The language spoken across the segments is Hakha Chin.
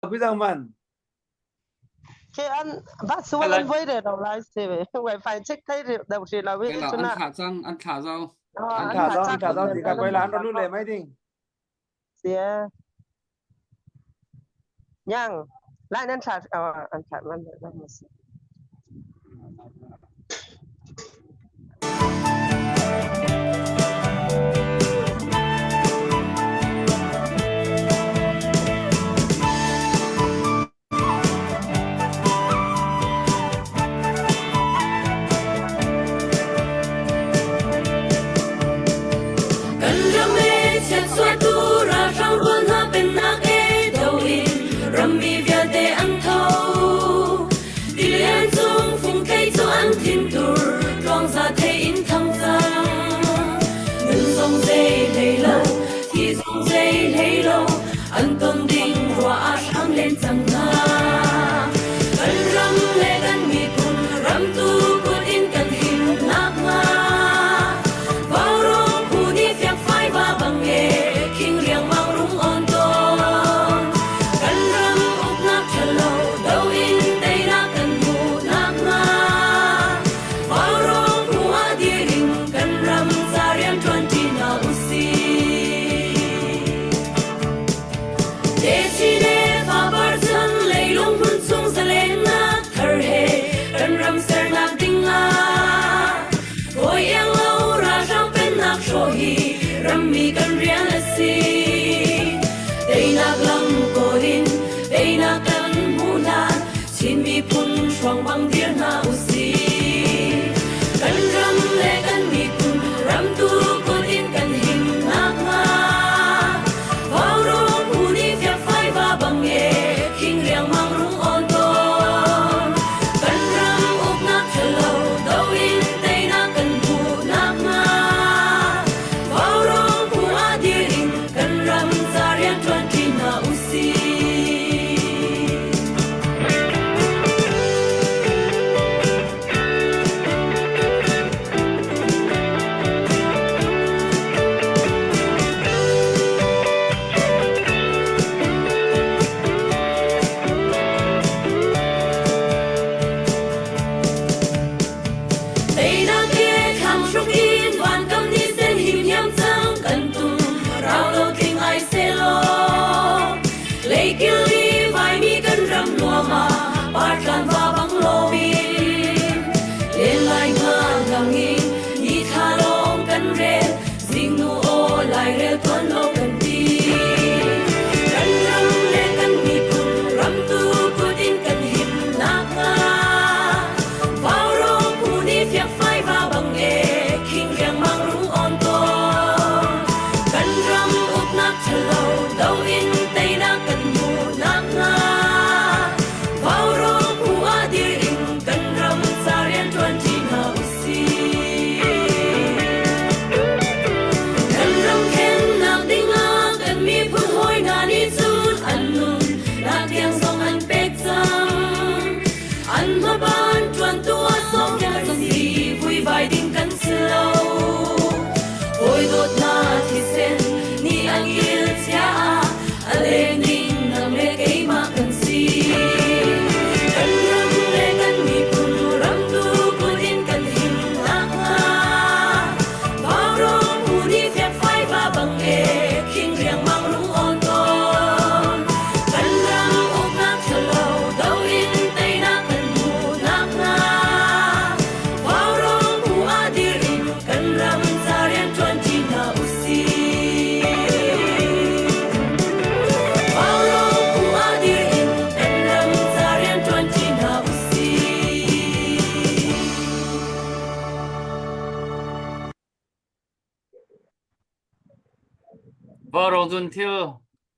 Pui man. Ke an ba sual an voi re lo lai se ve. Wifi check thai re dau si lo Cái là ăn thả răng, ăn thả rau. An thả rau, an thả rau thì cả quay là an lu le mai ding. Sia. Yang. Lại nan thả an thả man man. Kan ram e chiatsuatu ralhrang rual hna pennak e do in rammi vialte an tho. Tilian cung fungthei cu an thintur tluangza thei in thang cang. Nun zong zei hlei lo, thi zong zei hlei lo, an ton ding ruah ah hram len cang hna. Kan ram le kan miphun ramtu kut in kan him nakhnga. Vaurawng phu nih fiakfai va bang e, khing riangmang rung on tawn. Kan ram uknak ṭhalo do in teinak kan hmuh nakhnga. Vaurawng phu ah dir in kan ram ca rian ṭuanṭi hna usih. Techi le fapar chan leilung hmun chung zalennak thar he kan ram sernak ding ah Kawi iang lo ralhrang pennak hrawh hi rammi kan rian a si. Teinak lam kawl in teinak kan hmuh hlan Chin miphun hruang bang dir hna usih. Kan ram le kan miphun ramtu kut in kan him nakhnga. Vaurawng phu nih fiakfai va bang e khing riangmang rung on tawn. Kan ram uknak ṭhalo do in teinak kan hmuh nakhnga. Vaurawng phu ah dir in kan ram ca rian ṭuanṭi hna usih. Teinak he thlang hruk in van kam ni sen him hiam cang kan tum rau lo tling ai selaw Leikil i vaimi kan ram nuam ah partlan va bang loin len lai nga lang in ni thla lawng kan rel zingnu aw lairel tuan lo kan ti kan ram le kan miphun ram tu kut in kan him nakhnga Vaurawng phu nih fiakfai va bang e khing riangmang rung on tawn kan ram uknak ṭhalo do in teinak kan hmuh nakhnga Vaurawng phu ah dir in kan ram ca rian ṭuanṭi hna usih. Kan ram khennak dingah kan miphun hawi hna nih cun an nun nak tiang zong an pek cang. An hmaban ṭuantu ah sawm kan si vuivai ding kan si lo. Hawi dawtna thisen nih an il chia ah a leng ding nang le keimah kan si. Kan ram le kan miphun ramtu kut in kan him nakhnga Vaurawng phu nih fiakfai va bang e khing riangmang rung on tawn. Kan ram uknak ṭhalo do in teinak kan hmuh nakhnga Vaurawng phu ah dir in kan ram ca rian ṭuanṭi hna usih. Vaurawng phu ah dir in kan ram ca rian ṭuanṭi hna usih. Vaurawng zun thil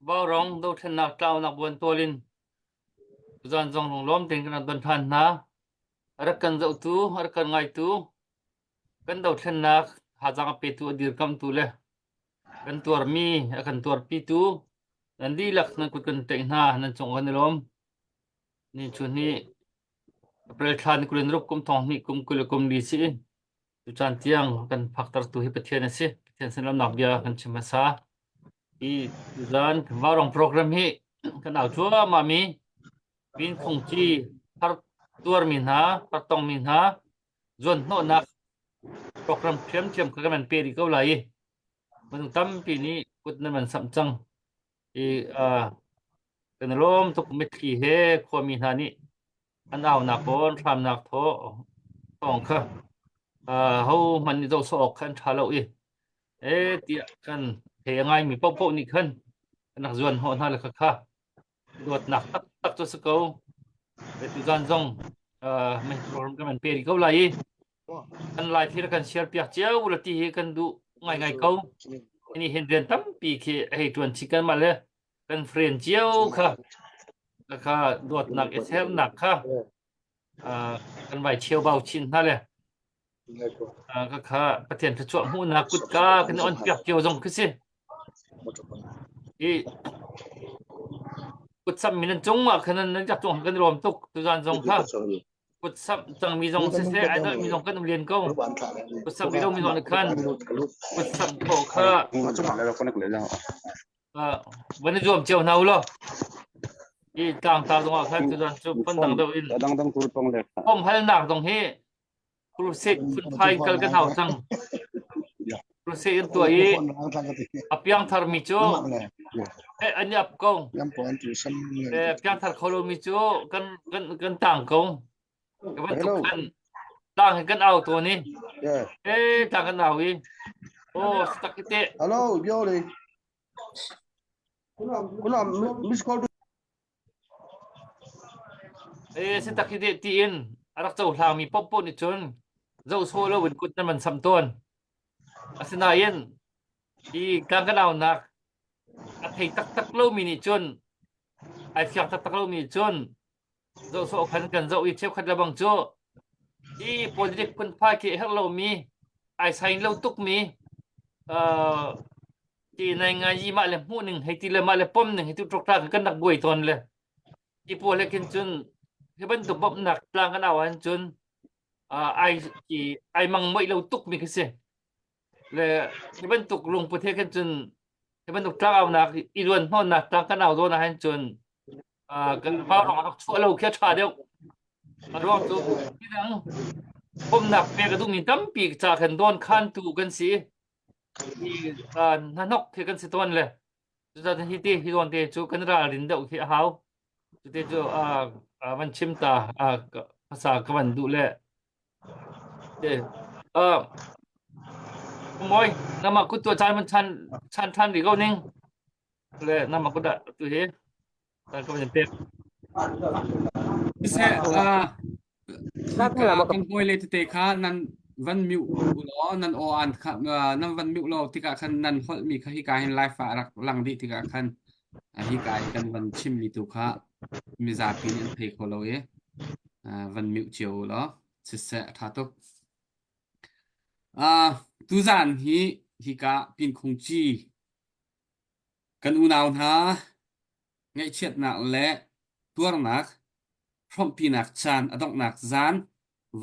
Vaurawng dothlennak tlaunak buantual in tuzaan zong lunglawm tein kan rak don ṭhan hna. A rak kan zohtu, a rak kan ngaitu, kan dothlennak thazaang a petu, a dirkamtu le kan tuarmi a kan tuarpitu nan dihlak nan kut kan tlaih hna, nan cung kan i lawm. Ni chun hi April thla ni 26 kum thong hnih kum 20 kum li si. Tucaan tiang kan phaktertu hi Pathian a si. Pathian sin lamnak bia kan chim hmasa. Hi tuzaan Vaurawng program hi Kan au cuahmah mi Pin Khungci har tuarmi hna, har tongmi hna zuanhnawhnak program ṭhiamṭhiam kha kan van pe rih ko lai i minung tampi nih kut nan van samh cang i uh, kan i lawm tuk mitthli he khuami hna nih an aunak pawn hramnak thaw thawng kha uh, ho hmanh nih zoh sawh awk kha an ṭha lo i e tiah kan he a ngaimi paohpaoh nih khan kan rak zuan hnawh hna le kha kha dawtnak taktak cu si ko. Tuzan zong uh, program kan pe rih ko lai i kan lai thil kan share piak cio la ti hi kan duh ngai ngai ko. Ini hin rian tampi khi hei tuan chi kan mah le kan friend cio kha kha dawtnak i sernak kha uh, kan vai cheu bau chin hna le Ka kha Pathian thluachuah hmuhnak kutka kan i on piak cio zong khi si. I kutsamh mi nan cung ah khan nan rak cung kan i lawm tuk tuzan zong kha kutsamh cangmi zong siseh ai mi zong kan um len ko kutsamh rih lomi zong nih khan kutsamh khawh kha van i zuam cio hna u law i tlangtar zong ah khan tuzan cu phundang deuh in pomhalnak zong hi Crusade phunphai kal kan hau cang. Crusade in tuah i a piangthar mi cu eh, an i ap ko. Eh, piangthar kho lomi cu kan kan kan tang ko. Ka bantuk khan tang hi kan au tawn i. Eh, tang kan au i. Oh, tak te. Hello, Bioli. Kuna miss call Eh, si tak hi deh tiin a rak cohlangmi paohpaoh nih cun zoh sawh loin kut nan van samh tawn. Asinain hi tlang kan aunak a thei taktak lomi nih cun ai fiang taktak lomi nih cun zoh sawh khan kan zoh i cheukhat le bang cu hi politic phunphai khi a herh lomi ai sain lo tukmi uh, ti nai ngai yi mah le hmuh ning hei ti le mah le pom ning hi tu ṭokṭa kan rak buai tawn le ti pawl he khin cun hi bantuk bawmhnak tlang kan au ahhin cun ai ai mang moih lo tuk mi khi si le hi bantuk lungput he khin cun hi bantuk tlang aunak i luan hnawnnak tlang kan au zawn ahhin cun kan vau rong rak chuah lo khi a ṭha deuh a ruang cu midang bawmhnak pek a duhmi tampi ca khan dawn khantu kan si hi hnahnok khi kan si tawn le cucaah hi ti hi zawn te cu kan ralrin deuh khi a hau cute cu van chim ta hmasa ka van duh le Moi nama kut tua chan man chan chan than ri ko ning le nama kut dah tu hi Kan ka van pek. Siseh, ah, kan hawile tete kha nan van mute u law nan aw an kha nan van mute law tikah khan nan holhmi kha hika hin live ah rak lang dih tikah khan hika i kan van chimmi tu kha mizapi nih an thei kho lo i van mute cio u law siseh a ṭha tuk. Uh, tuzaan hi hika Pinkhungci Kan unau hna ngaihchiatnak le tuarnak hrawmhpinak caan a donghnak zan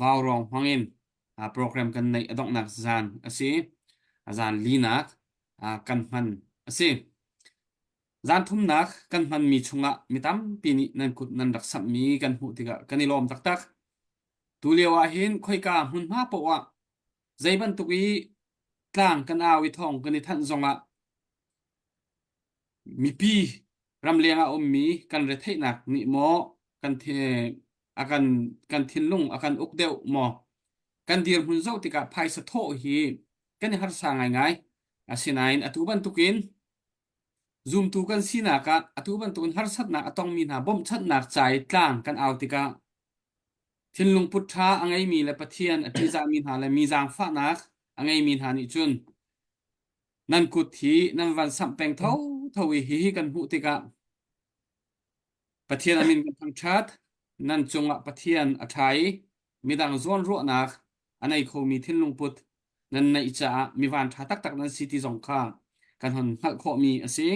vaurawng hmangin program kan neih a donghnak zan a si. A zan linak kan hman a si. Zan thumnak kan hmanmi chungah mi tampi nih nan kut nan rak samhmi kan hmuh tikah kan i lawm taktak. Tu lio ah hin khoika hmunhma paoh ah zei bantuk i tlang kan au i thawng kan i thanh zongah Mipi ramleng ah a ummi kan retheihnak nih maw kan a kan kan thinlung a kan uk deuh maw? Kan dirhmun zoh tikah phaisa thawh hi kan i harsa ngaingai. Asinain atu bantukin zumtu kan sinak ah atu bantukin harsatnak a tongmi hna bawmhchanhnak ca i tlang kan au tikah thinlung put ṭha a ngeimi le Pathian a ṭihzahmi hna le mi zaangfahnak a ngeimi hna nih cun Nan kut hi nan van samh peng thotho i hihi kan hmuh tikah Pathian a min kan thangṭhat. Nan cungah Pathian a ṭha i midang zawnruahnak a nei khomi thinlung put nan neih caah mi vanṭha taktak nan si ti zong kha kan hon hngalh khawhmi a si.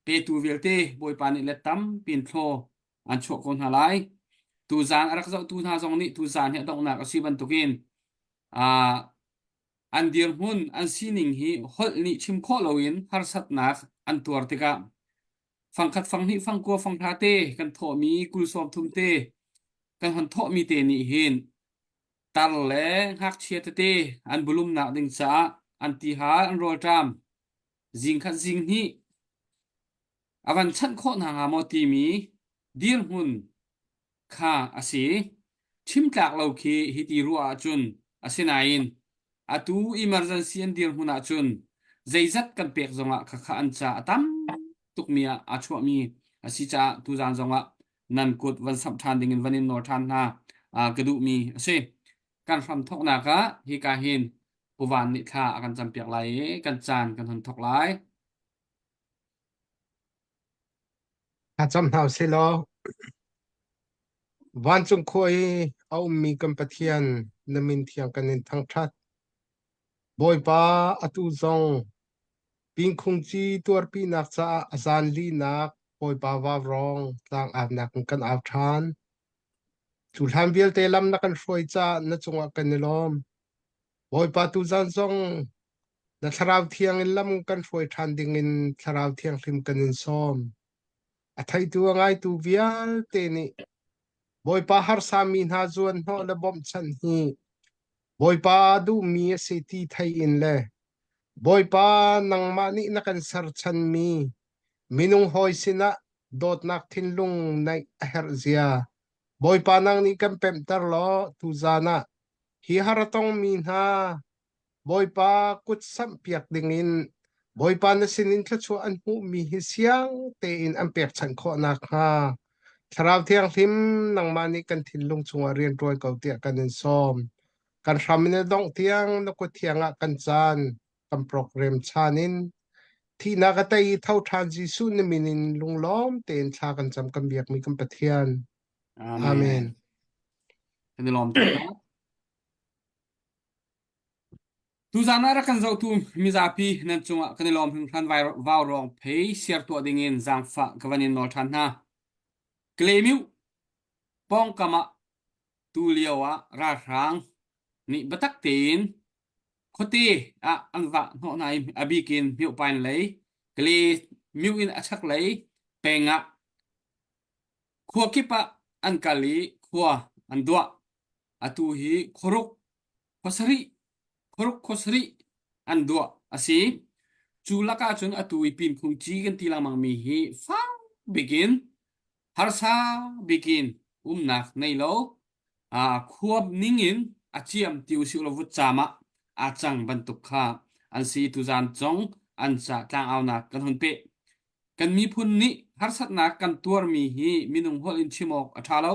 Petu vialte Bawipa nih let tampi in thlaw an chuah ko hna lai. Tuzaan a rak zohtu hna zong nih tuzaan hi a donghnak a si bantukin aa An dirhmun, an sining hi holh nih chim khawh loin harsatnak an tuar tikah. Fangkhat fanghnih fangkua fanghra te kan thawhmi 20 sawmthum te kan hon thawhmi te nih hin tar le ngakchia tete an bulumnak ding caah an tihal an rawlṭam zingkhat zinghnih a van chanh khawh hna hnga maw timi dirhmun kha a si. Chimtlak lo khi hiti ruah ahcun asinain atu emergency an dirhmun ahcun zeizat kan pek zongah khakha an ca a tam tukmi ah aa chuahmi a si caah tuzaan zongah nan kut van samh ṭhan dingin van in nawl ṭhan hna ka duhmi a si. Kan hram thawknak ah hika hin Pu Van nih thla a kan campiak lai i kan caan kan hun thawk lai. Thlacam hna usih law vancung khua i a ummi kan Pathian na min thiang kan in thangṭhat. Bawipa atu zong pingkhungci tuarpinak caah a zan linak Bawipa vaurawng tlang-aunak in kan au ṭhan. Cu hlan vialte lam na kan hruai caah na cungah kan i lawm. Bawipa tuzan zong Na Thlarau Thiang in lam kan hruai ṭhan dingin Thlarau Thianghlim kan in sawm. A theitu a ngaitu vialte nih Bawipa harsami hna zuanhnawh le bawmhchanh hi Bawipa duhmi a si ti thei in le Bawipa nangmah nih na kan serchanmi minung hawi sinah dawtnak thinlung neih a herh zia Bawipa nang nih kan pemhter law tuzan ah hi har a tongmi hna Bawipa kut samhpiak dingin Bawipa na sinin thluachuah an hmuhmi hi siang tein an pekchanh khawh nakhnga Thlarau Thianghlim nangmah nih kan thinlung chungah rian ṭuan ko tiah kan in sawm. Kan hram in a dongh tiang na kut thiang ah kan caan, kan program chan in thihnak a tei i tho ṭhan Jesuh na min in lunglawm tein thla kan cam kan biakmi kan Pathian. Amen. Amen. Kan i lawm tuk. Tuzaan ah rak kan zohtu mizapi nan cungah kan i lawm hringhran vaurawng phei siar tuah dingin zaangfah ka van in nawl ṭhan hna. Kalemiu pawngkam ah tulio ah ralhrang nih biatak tein khuate ah an vah hnawh hna i a bik in Myohpain lei Kale myu in a chaklei peng ah khua kip ah an kal i khua an duah. Atu hi khuaruk khuasarih khuaruk khuasarih an duah a si. Cu lakah cun atu i Pinkhung ci kan ti lengmang mi hi fak bikin harsa bikin umnak nei lo khua ningin a ciam ti usih law vutcaam ah aa cang bantuk kha an si. Tuzaan zong an ca tlangaunak kan hun peh. Kan miphun nih harsatnak kan tuarmi hi minung holh in chim awk a ṭha lo.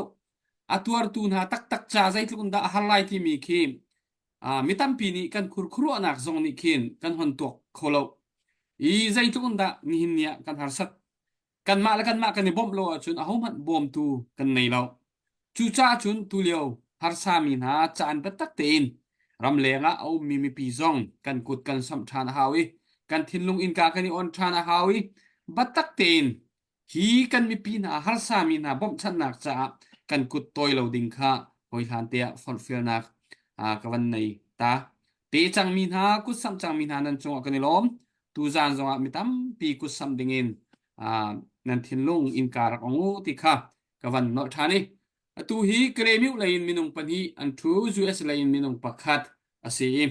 A tuartu hna taktak ca zeitluk in dah a har lai timi khi mi tampi nih kan khurkhuruahnak zong nih khin kan hon tuak kho lo. I zeitluk in dah nihin ni ah kan harsat. Kanmah le kanmah kan i bawmh lo ahcun ahohmanh bawmtu kan nei lo. Cucaah cun tulio harsami hna caan biatak tein ramleng ah a ummi mipi zong kan kut kan samh ṭhan a hau i kan thinlung innka kan i on ṭhan a hau i biatak tein hi kan mipi hna harsami hna bawmhchanhnak caah kan kut tawi lo ding kha hawihlan te ah forhfialnak ka van nei ta. Pe cangmi hna kut samh cangmi hna nan cungah kan i lawm. Tuzaan zongah mi tampi kut samh dingin nan thinlung innka rak ong u ti kha ka van nolh ṭhan i atu hi Kalemiu lei in minung pahnih an ṭhu US lei in minung pakhat a si i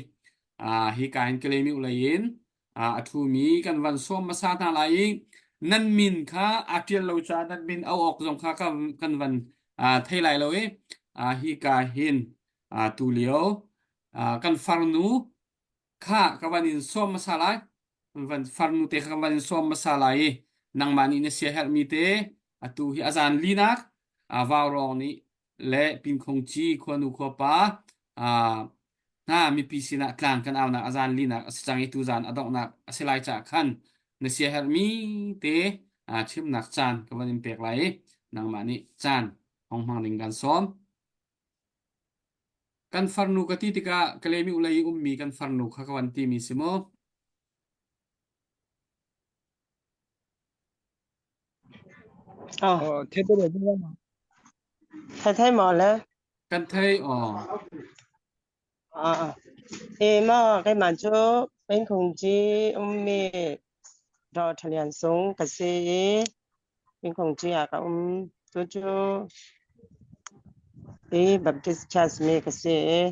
hi ka hin Kalemiu lei in a ṭhumi kan van sawm hmasa hna lai i nan min kha aa ṭial lo caah nan min au awk zong kha kan van thei lai lo i hi ka hin tu lio kan farnu kha ka van in sawm hmasa lai van farnu te kha ka van in sawm hmasa lai i nangmah nih na siaherhmi te atu hi a zan linak vaurawng nih le pinkhongci khuanu khuapa hna mipi sinah tlang kan aunak a zan linak a si cang i tu zan a donghnak a si lai caah khan na siaherhmi te chimnak caan ka van in pek lai i nangmah nih caan hong hmang ding kan sawm. Kan farnu ka ti tikah Kalemi ulei i ummi kan farnu kha ka van timi si maw? Oh, Oh, thei te le ma. thei thei maw le? Kan thei aw. Ah, e ma keimah cu pengkhung ci ummi Dr. Lian Sung ka si i. Pingkhungci ah ka um. Cucu hi Baptist Church mi ka si i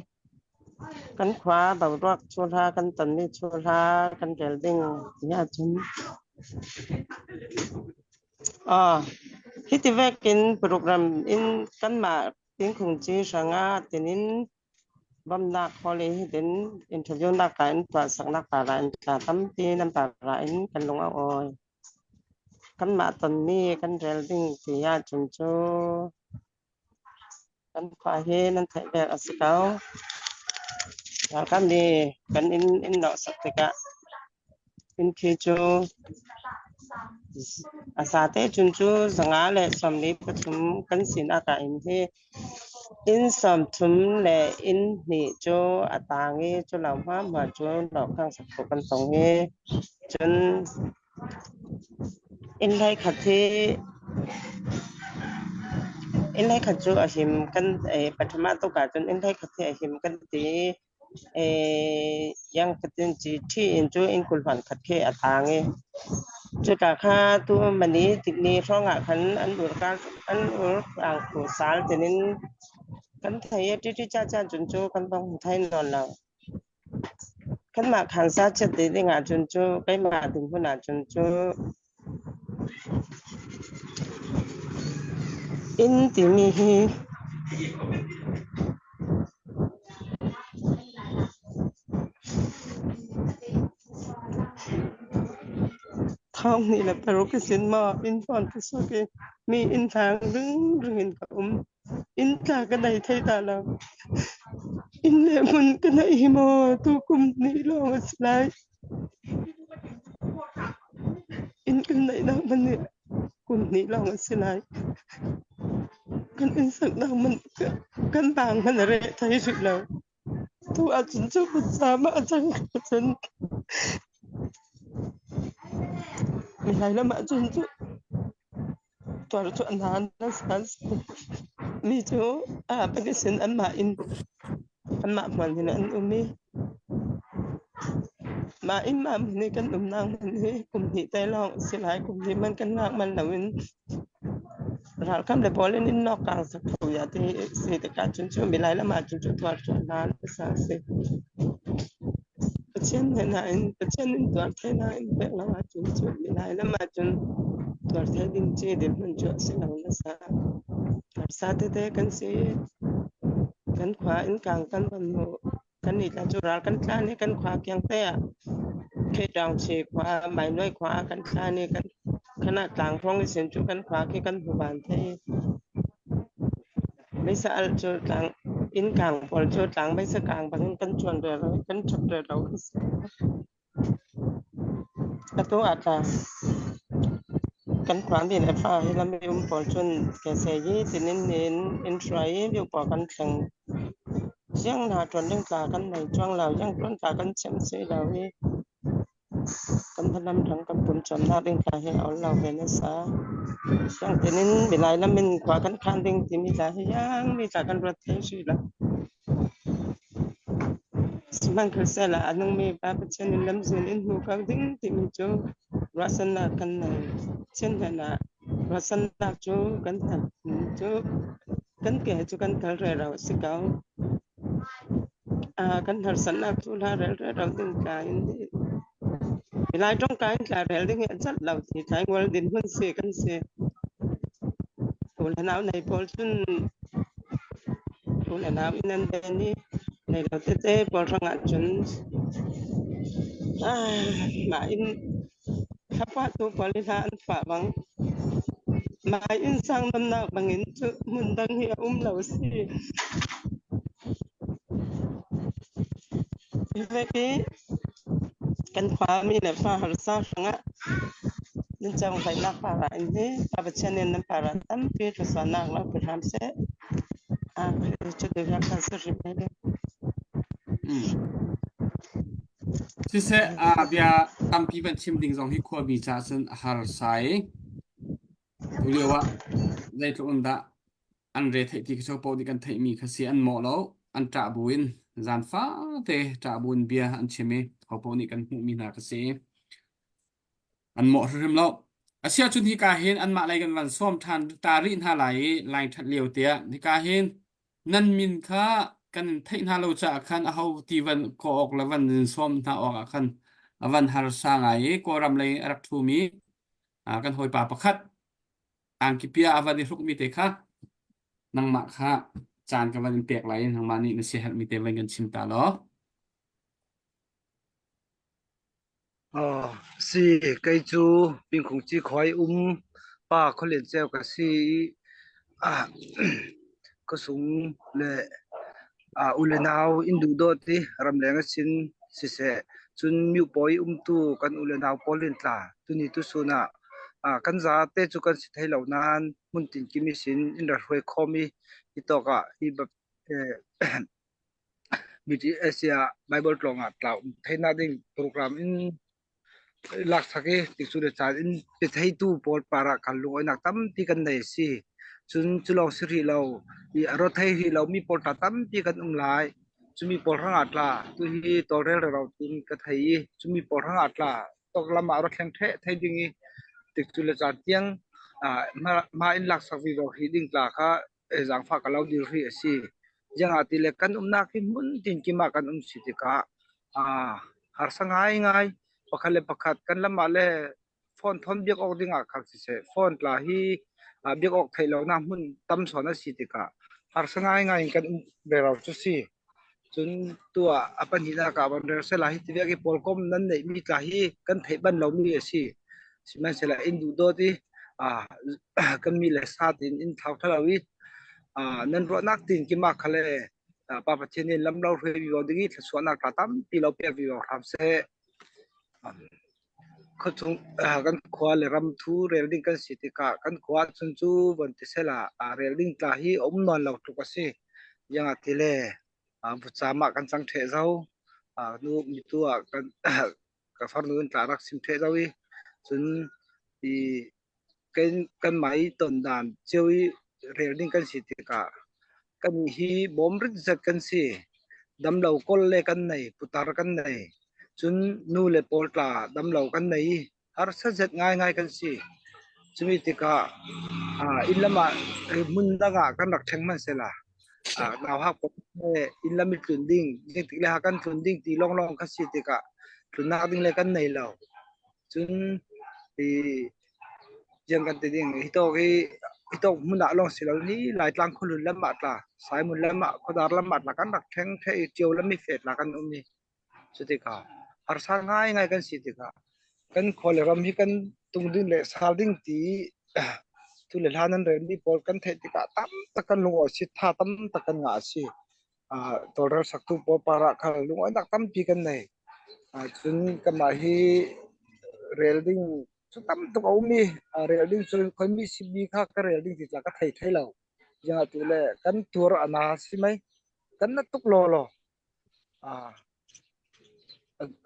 kan khua boruak cuhla kan tonmi cuhla kan rel ding ti ahcun ah hiti vekin program in kanmah Pingkhungci hrangah tinin Bawmhnak hawl i hitin interview nak ah in tuahsaknak para in tla tampi nan para in kan lung a awi. Kanmah tonmi kan rel ding ti ahcun cu kan khua hi nan theih bel a si ko. Ralkap nih kan inn in nawhsak tikah inn khi cu a sate cun cu 143 kan sinak ah inn hi Inn 30 le inn hnih cu a taang i cu lo hmahmah cu hlawhkhang sakpawh kan tong i cun inn hleikhat hi inn hleikhat cu a him kan pathum ah tuk ahcun inn hleikhat hi a him kan ti i yang fatin ci ṭhi in cu inn 20 hluan khat khi a taang i cuka kha tu mani tikni hrawng ah khan an ur an ur angku sal tinin kan thei i ṭiṭi cha cha cun cu kan bong thei nawn lo. Kanmah khansa chiat ding ding ahcun cu keimah dinhmun ahcun cu inn timi hi Thawng nih le paruk i sin maw inn fawn ka suk i mi inn hlang ringring in ka um. Inn tla ka nei thei ta lo. Inn le hmun ka nei hi maw tu kum ni lawng a si lai. Inn kan neihnak man nih kum hnih lawng a si lai. Kan inn saknak man kan bang hmanh a reh thei rih lo. Tu ahcun cu putsa mah a cang cun milai lam ahcun cu tuar cu an han an san mi cu a panisin anmah in anmah hmual hin an um i mah inn mah hmun i kan umnak hmun hi kum hnih te lawng a si lai kum hnih man kan ngak man loin Ralkap le pawl in inn awk aa sak kho ya ti si tikah cun cu milai lam ah cun cu tuar cu hna sa a si. Pathian nih nain Pathian in tuar thei nain pek lo ahcun cu milai lam ah cun tuar thei ding ci dirhmun cu a si lo nasa. Harsa tete kan si. Kan khua inn kang kan van hmuh. Kannih tla cu ral kan tlan i kan khua kiangte ah Kheṭaungchi khua, Mainuai khua ah kan tlan i kan khan ah tlanghrawng i sin cu kan khua khi kan hmu van thei. Meisa alh cu tlang inn kang pawl cu tlang meisa kang bangin kan ṭuan rero i kan ṭhut rero an si. Atu ah tla kan khuami le fa hi lam i um pawl cun kesei hi tinin in in hruai i liu pawl kan thleng. Siang hna ṭuan ding tla kan nei cuang lo, iang ṭuan tla kan chem si lo i kan lam dang kan pum cawmnak ding tla hi a ol lo ve nasa. Siang tinin milai lam in khua kan khan ding timi tla hi iang mi tla kan ruat thei hrih lo. Sihmanhsehlaw a nungmi Pa Pathian in lamzin in hmu ko ding timi cu ruahsannak kan nei. Pathian hnenah ruahsannak cu kan cu kan ke cu kan kal rero a si ko. Kan harsatnak cu hla rel rero ding tla in milai tongka in tla rel ding hi a cat lo ti tlai ngol din hmun si kan si. U le nau nei pawl cun u le nau in an den i nei lo tete pawl hrangah cun mah in thlapa tu pawl hi hla an phuah bang mah inn sang namnak bangin cu hmun dang hi a um lo si. Vek i Kan khuami le fa harsa hrangah nan cawngvaihnak para in hi Pa Pathian in nan para tampi thluachuahnak lo pe hram seh. Amen. Cu tu kan si hrim lai. Mm. Siseh, a bia tampi van chim ding zong hi khuami caah cun a har sai. Tu lio ah zeitluk in dah an re theih ti khi paoh nih kan theihmi kha si an mawh lo an ṭah buin zan fate ṭah buin bia an chim i hopaoh nih kan hmuhmi hna kha si an mawh hrimhrim lo. Asiahcun hika hin anmah lei kan van sawm ṭhan ta rih hna lai i line ṭhat lio tiah hika hin nan min kha kan in theih hna lo caah khan aho ti van kawh awk le van in sawm hna awk ah khan a van harsa ngai i Kawlram lei a rak ṭhumi kan hawipa pakhat angki pia a van i hrukmi te kha nangmah kha caan ka van in pek lai i nangmah nih na siaherhmi te van kan chim ta law. Aw, si, kei cu Pingkhungci khua i um pa khualian ceu ka si i ah, khuasung le ah, u le nau inn duhdawt i ramleng a sin siseh, cun miupaw i umtu kan u le nau pawl in tla tuni tusun ah ah, kan zate cu kan si thai lo nain hmun tinkim i sin in ra hruai khawm i hi tawk ah hi eh, BTS ah Bible tlawng ah tlau theihnak ding program in laksak i tikcu le caan in pe theitu pawl par ah kan lungawinak tampi kan nei a si. Cun cu lawng si rih lo i a rawt thei rih lomi pawl tla tampi kan um lai. Cumi pawl hrangah tla tuhi tawlrel rero tin ka thei i cumi pawl hrangah tla tawk lam ah rawt thleng theh thei ding i tikcu le caan tiang hma in laksak vivo hi ding tla kha zaangfah ka lo dir ri a si. Ziangah ti le kan umnak hi hmun tinkim ah kan um si tikah aa harsa ngaingai pakhat le pakhat kan lam ah le phone thawn biak awk ding ah khal siseh phone tla hi biak awk theih lonak hmun tam sawn a si tikah harsa ngaingai in kan um ve ro cu si. Cun tuah a pahnihnak ah van rel sehla hi ti viak i pawlkom nan neihmi tla hi kan theih ban lomi a si. Sihmanhsehlaw inn duhdawt i kan mi le sa tiin inn thlau thalo i nan ruahnak tiin kima kha le Pa Pathian nih lam lo hruai vivo ding i thluachuahnak tla tampi lo pek vivo hram seh. Khuachung kan khua le ram thu rel ding kan si tikah kan khua ahcun cu von ti sehla rel ding tla hi a um nawn lo tluk a si. Iangah ti le vutcaam ah kan cang ṭheh zau. Nu mitu ah kan ka farnu in tla rak sim ṭheh zau i cun i kan kanmah i ton dan cio i rel ding kan si tikah kan hi bawm rit zat kan si. Damlo kol le kan nei, putar kan nei. Cun nu le pawl tla damlo kan nei i harsa zet ngaingai kan si. Cumi tikah inn lam ah hmun dang ah kan rak ṭheng hmanhsehla nauhak pawl he inn lam i tlun ding, zeitik le ha kan tlun ding ti lawnglawng kha si tikah tlunnak ding le kan nei lo. Cun i Ziang kan ti ding hi tawk hi hi tawk hmun ah lawng si lo ni Laitlang khualun lam ah tla Saimun lam ah Khuadar lam ah tla kan rak ṭheng ṭhe i Ṭio lam i fet la kan um i cu tikah harsa ngaingai kan si tikah kan khua le ram hi kan tung ding le sal ding ti tu le hla nan relmi pawl kan theih tikah tam tak kan lungawi si tha tam tak kan ngah a si. Tawlrel saktu pawl par ah khan lungawinak tampi kan nei. Cun kanmah hi rel ding cu tam tuk a um i rel ding cu khoimi simi kha ka rel ding ti tla ka thei thei lo. Ziangah tu le kan tur a na si mei. Kan na tuk lawlaw.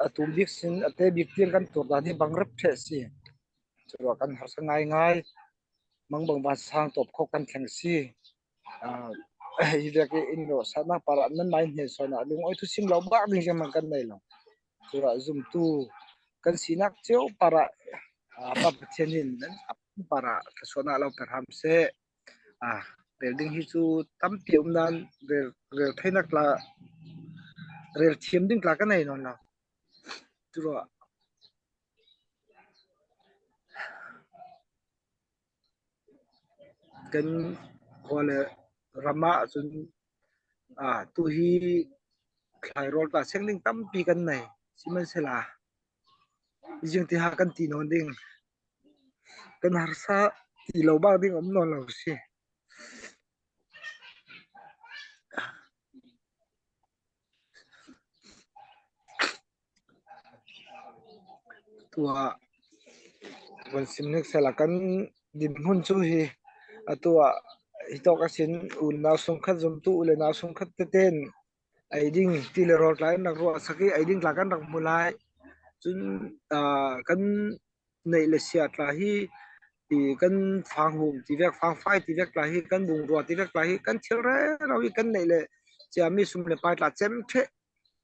A tum bik sin a te bik tiang kan tur dan hi bang rep ṭheh si. Curuah kan harsa ngaingai. Mangbang vansang tawp khok kan thleng si. Hi vek i inn rawh satnak par ah nan mai hne sawn ah lungawi thu sim lo bak ding zeihmanh kan nei lo. Curuah zumtu kan sinak cio par ah Pa Pathian in nan par ah thluachuahnak lo pe hram seh. Rel ding hi cu tampi um nain rel rel theinak tla rel thiam ding tla ka nei nawn lo. Curuah Kan khua le ram ah cun tuhi thlairawl tla seng ding tampi kan nei. Sihmanhsehlaw zingtiha kan ti nawn ding kan harsa ti lo bak ding um nawn lo si. Tuah van sim nik sehla kan dinhmun cu hi atu ah hi tawk a sin unau sungkhat zumtu u le nau sungkhat tete in ei ding ti le rawl tlai in rak ruah sak i ei ding tla kan rak hmu lai. Cun kan neih le sia tla hi ti kan fanghum ti vek fangfai ti vek tla hi kan bungrua ti vek tla hi kan thil rero i kan neih le ciami sum le pai tla cem ṭheh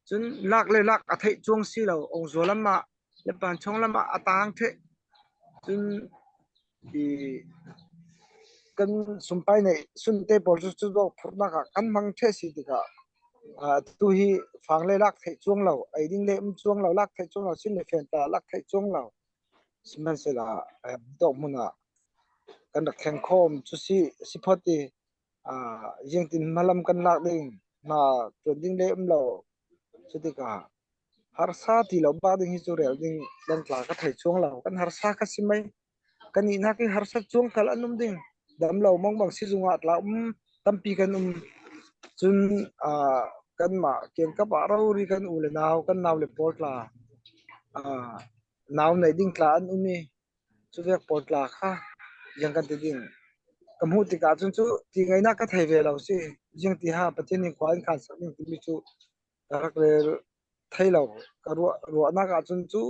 Cun lak le lak a theih cuang si lo. Ongzaw lam ah le Panchong lam ah a taang ṭheh. Cun. I kan sumpai neih sunte pawl cu cu dawk phurhnak ah kan hmang ṭheh si tikah atu hi fang le lak theih cuang lo, ei ding le um cuang lo, lak theih cuang lo, sin le fen ta lak theih cuang lo. Sihmanhsehlaw dawk hmun ah kan rak thleng khawm cu si si phot i yingtin hmalam kan lak ding hna ṭuan ding le um lo. Cu tikah harsa ti lo bak ding hi cu rel ding dangtla ka thei cuang lo. Kan harsa kha si mei. Kan ihnak i harsat cuang kal an um ding. Dam lo mongmang sizung ah tla um tampi kan um. Cun uh, kanmah kiangkap ah rori kan u le nau kan nau le pawl tla uh, nau nei ding tla an um i cu vek pawl tla kha yang kan ti ding. Ka hmuh tikah cun cu ti ngainak ka thei ve lo si. Jing ti ha Pathian nih khua in khan sak ding timi cu ka rak rel thei lo. Ka ruah ruahnak ahcun cu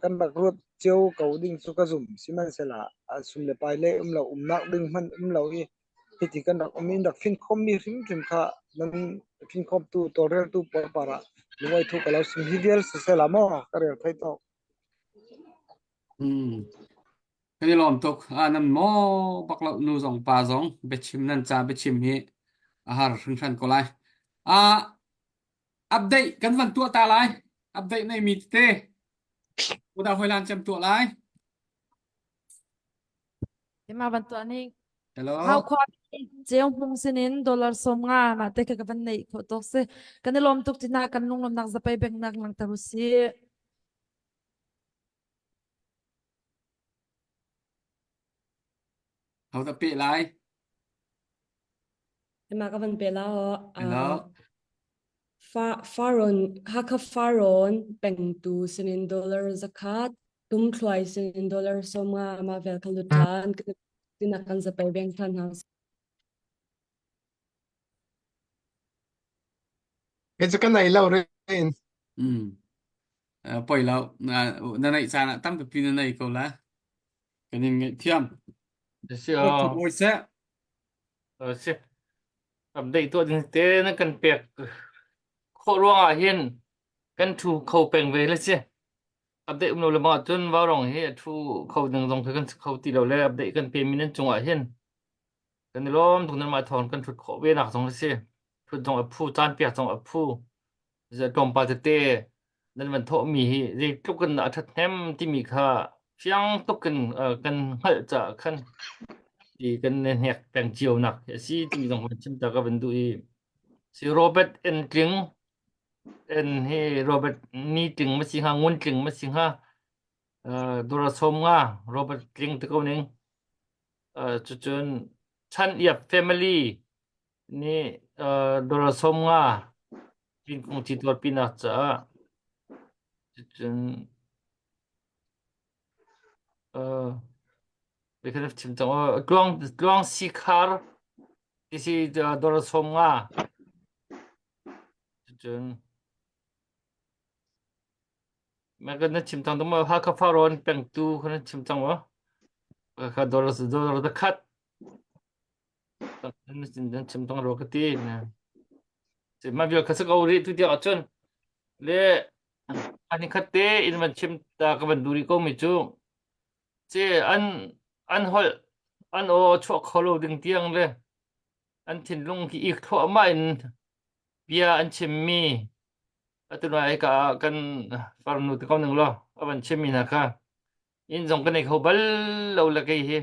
kan rak ruat cio ko ding cu ka zum. Sihmanhsehlaw sum le pai le um lo umnak ding hmanh um lo i hiti kan rak um i rak finkhawmmi hrimhrim kha nan finkhawmtu tawlreltu pawl parah lungawi thu ka lo sim hi vial siseh la maw ka rel thei tawk. Hmm. Kan i lawm tuk. Ah, nan maw bak lo nu zong pa zong biachim nan ca biachim hi a har hringhran ko lai. Ah, Update kan van tuah ta lai. Update nei mi tete. Udah hoi lan cem tuah lai. Ima van tuah ning. Hello. Hau khua ceu hmung sinin dollar som nga ma te ka van nei kho tok si. Kan i lawm tuk tina kan lunglawm nak zapai beng nak lang taru si. Ho da pe lai. Ima ka van pe la o. Hello. Fa Faron Hakha Faron pengtu sinin dollar zakhat tum thluai sinin dollar somnga ma vel kha lutan tina kan zapai beng than hna. Kei cu ka nei lo rin. Mm. Uh, poi lo. Na na neih caan ah tampi na nei ko la. Kan in ngaihthiam. Si o. Bawi seh. Si. Update tuah ding te na kan pek khawh ruangah hin kan thu kho peng ve le si. Update um lo le ma cun vaurong hi a thu kho ding zong khi kan kho ti lo le update kan pe mi nan cungah hin kan i lawm tuk nan mah thawng kan thut khawh ve nak zong si. Thut zong a phu caan pek zong a phu. Tlawmpal tete nan van thawhmi hi zeitluk in a ṭhathnem timi kha fiang tuk in kan hngalh caah khan ti kan i hnek peng cio nak hi a si timi zong van chim ta ka van duh i si Robert N Tling N hi Robert Ni Tling ma si hnga Ngun Tling ma si hnga Dora Som nga Robert Tling ti ko ning cucun Chan Iap family nih dollar 50 pinkung ci tuarpinak caah cucun uh, kan chim cang tluang tluang sikhar ti si dollar 50 cucun ma kan na chim cang ma Hakha Faron pengtu kan chim cang ma kha dollar dollar da khat Nan chim tong rua ka ti. Mah vial kha si ko rih tu tiang ahcun le ani khat te in van chim ta ka van duh rih ko mi cu ce an an holh an aw chuak kho lo ding tiang le an thinlung khi ik thluahmah in bia an chimmi atu nai ka kan farnu te ko ning law a van chimmi hna kha inn zong ka nei kho bal lo le kei hi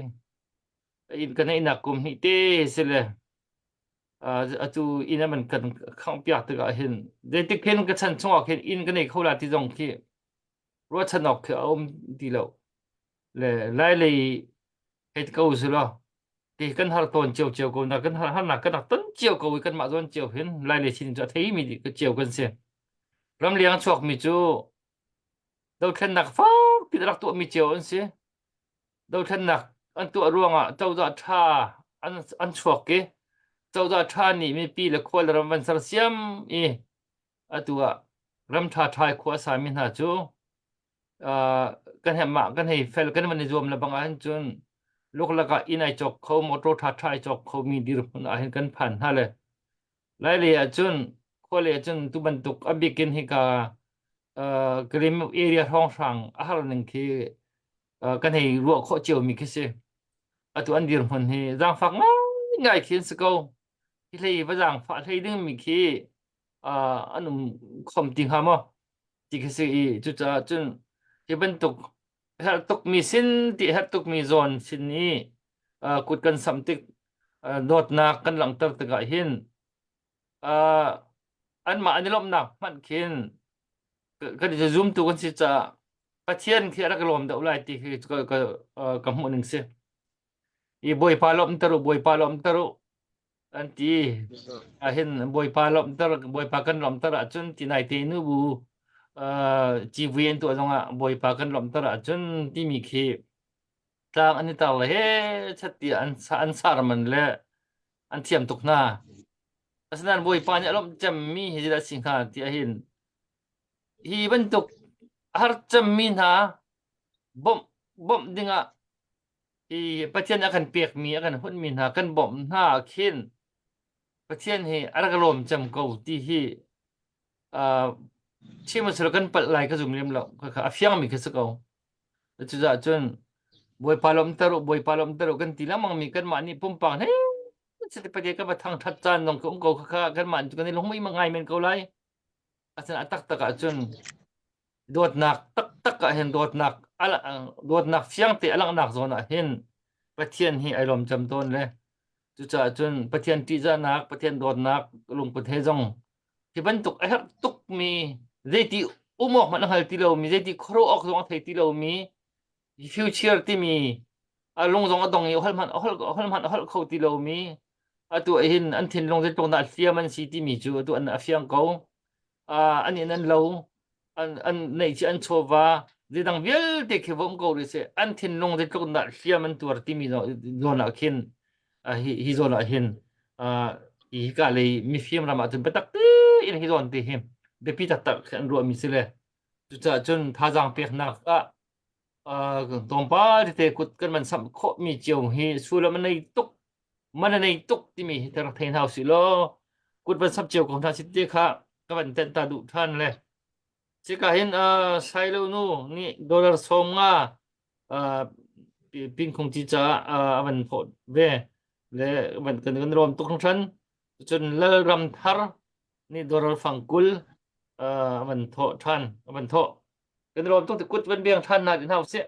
inn ka neihnak kum hnih te si le atu inn an kan khangh piak tikah hin zeitik khin ka chan chungah khin inn ka nei kho la ti zong khi ruahchan awk khi a um ti lo le lai lei hei ko si lo ti kan har tawn cio cio ko na kan har harnak kan rak ton cio ko i kanmah zawn cio hin lai lei sin cu a thei mi ka cio kan si ramleng chuak mi cu dothlennak fakpi rak tuah mi cio an si dothlennak an tuah ruangah cozah ṭha an, an chuak i cozah ṭha nih mipi le khua le ram van sersiam i atu ah ram ṭha ṭha i khua a sami hna cu uh, kan he mah kan hei fel kan van i zuam le bang ahhin cun luklak ah inn ai cawk kho motor ṭha ṭha ai cawk kho mi dirhmun ahhin kan phan hna le Lailei ahcun khualei ahcun tu bantuk a bik in hika uh, Karim area hrawnghrang a har ning khi. Uh, kan hei ruah khawh cio mi khi si. Atu an dirhmun hi zaangfak ngaingai khi an si ko. Hi hlei va zaangfah hlei ding mi khi uh, an um khom ti hnga maw? Ti khi si i cucaah cun hi bantuk herh tukmi sin ti herh tukmi zawn sin i uh, kut kan samh tik uh, dawtnak kan langhter tikah hin uh, anmah an i lawmhnak hmanh khin kan i zumtu kan si caah Pathian khi a rak lawm deuh lai ti khi ka, ka, uh, ka hmuh ning si. I Bawipa lawmhter u, Bawipa lawmhter u an ti. Ahin Bawipa lawmhter, Bawipa kan lawmhter ahcun ti nai te nu bu uh, civui an tuah zongah Bawipa kan lawmhter ahcun timi khi tlang an i tar le he chat ti an an sarman le an thiam tuk hna. Asinain Bawipa nih a lawmh cemmi hi zeidah a si hnga ti ahhin hi bantuk a har cemmi hna bawmh bawmh dingah hi Pathian a kan pekmi a kan hunmi hna kan bawmh hna ah khin Pathian hi a rak lawm cem ko ti hi uh, chim a kan palh lai ka zum lem lo kha a fiangmi khi si ko. Cucaah cun Bawipa lawmhter u, Bawipa lawmhter u kan ti lengmang mi kanmah nih pumpak he siti pate kan va thangthat caan zong ka um ko kha kanmah kan i lungmui ngai men ko lai. Asinain a taktak ahcun dawtnak taktak ah hin dawtnak dawtnak fiangte a langhnak zawn ah hin Pathian hi ai lawm cem tawn le cucaah cun Pathian ṭihzahnak, Pathian dawtnak lungput he zong hi bantuk a herh tukmi zeiti um awk hmanh a hngal ti lomi zeiti khuaruah awk zong a thei ti lomi future timi a lung zong a dong i holh hmanh a holh holh hmanh a holh kho ti lomi atu ah hin an thinlung zeitluk dah hliam an si timi cu atu an a fiang ko an in an lo an an neih ci an chawva zeidang vialte khi vom ko rih seh an thinlung zeitluk dah hliam an tuar timi zawn ah khin hi hi zawn ah hin hi ka lei mifim ram ah cun biatak tein hi zawn te hi biapi taktak khi an ruahmi si le cucaah cun thazaang peknak ah tlawmpal tete kut kan man samh khawhmi cio hi sullam a nei tuk man a nei tuk timi hi rak thei hna usih law kut van samh cio ko hna si te kha ka van tenh ta duh than le Cika hin uh, Sailo nu nih dollar 50 uh, pinkhung ci caah uh, a van phawt ve le van kan kan rawm tuk hringhran cun Lalram thar nih dollar fang 20 uh, a van thawh than a van thawh kan rawm tuk ti kut van biang than na din hau sih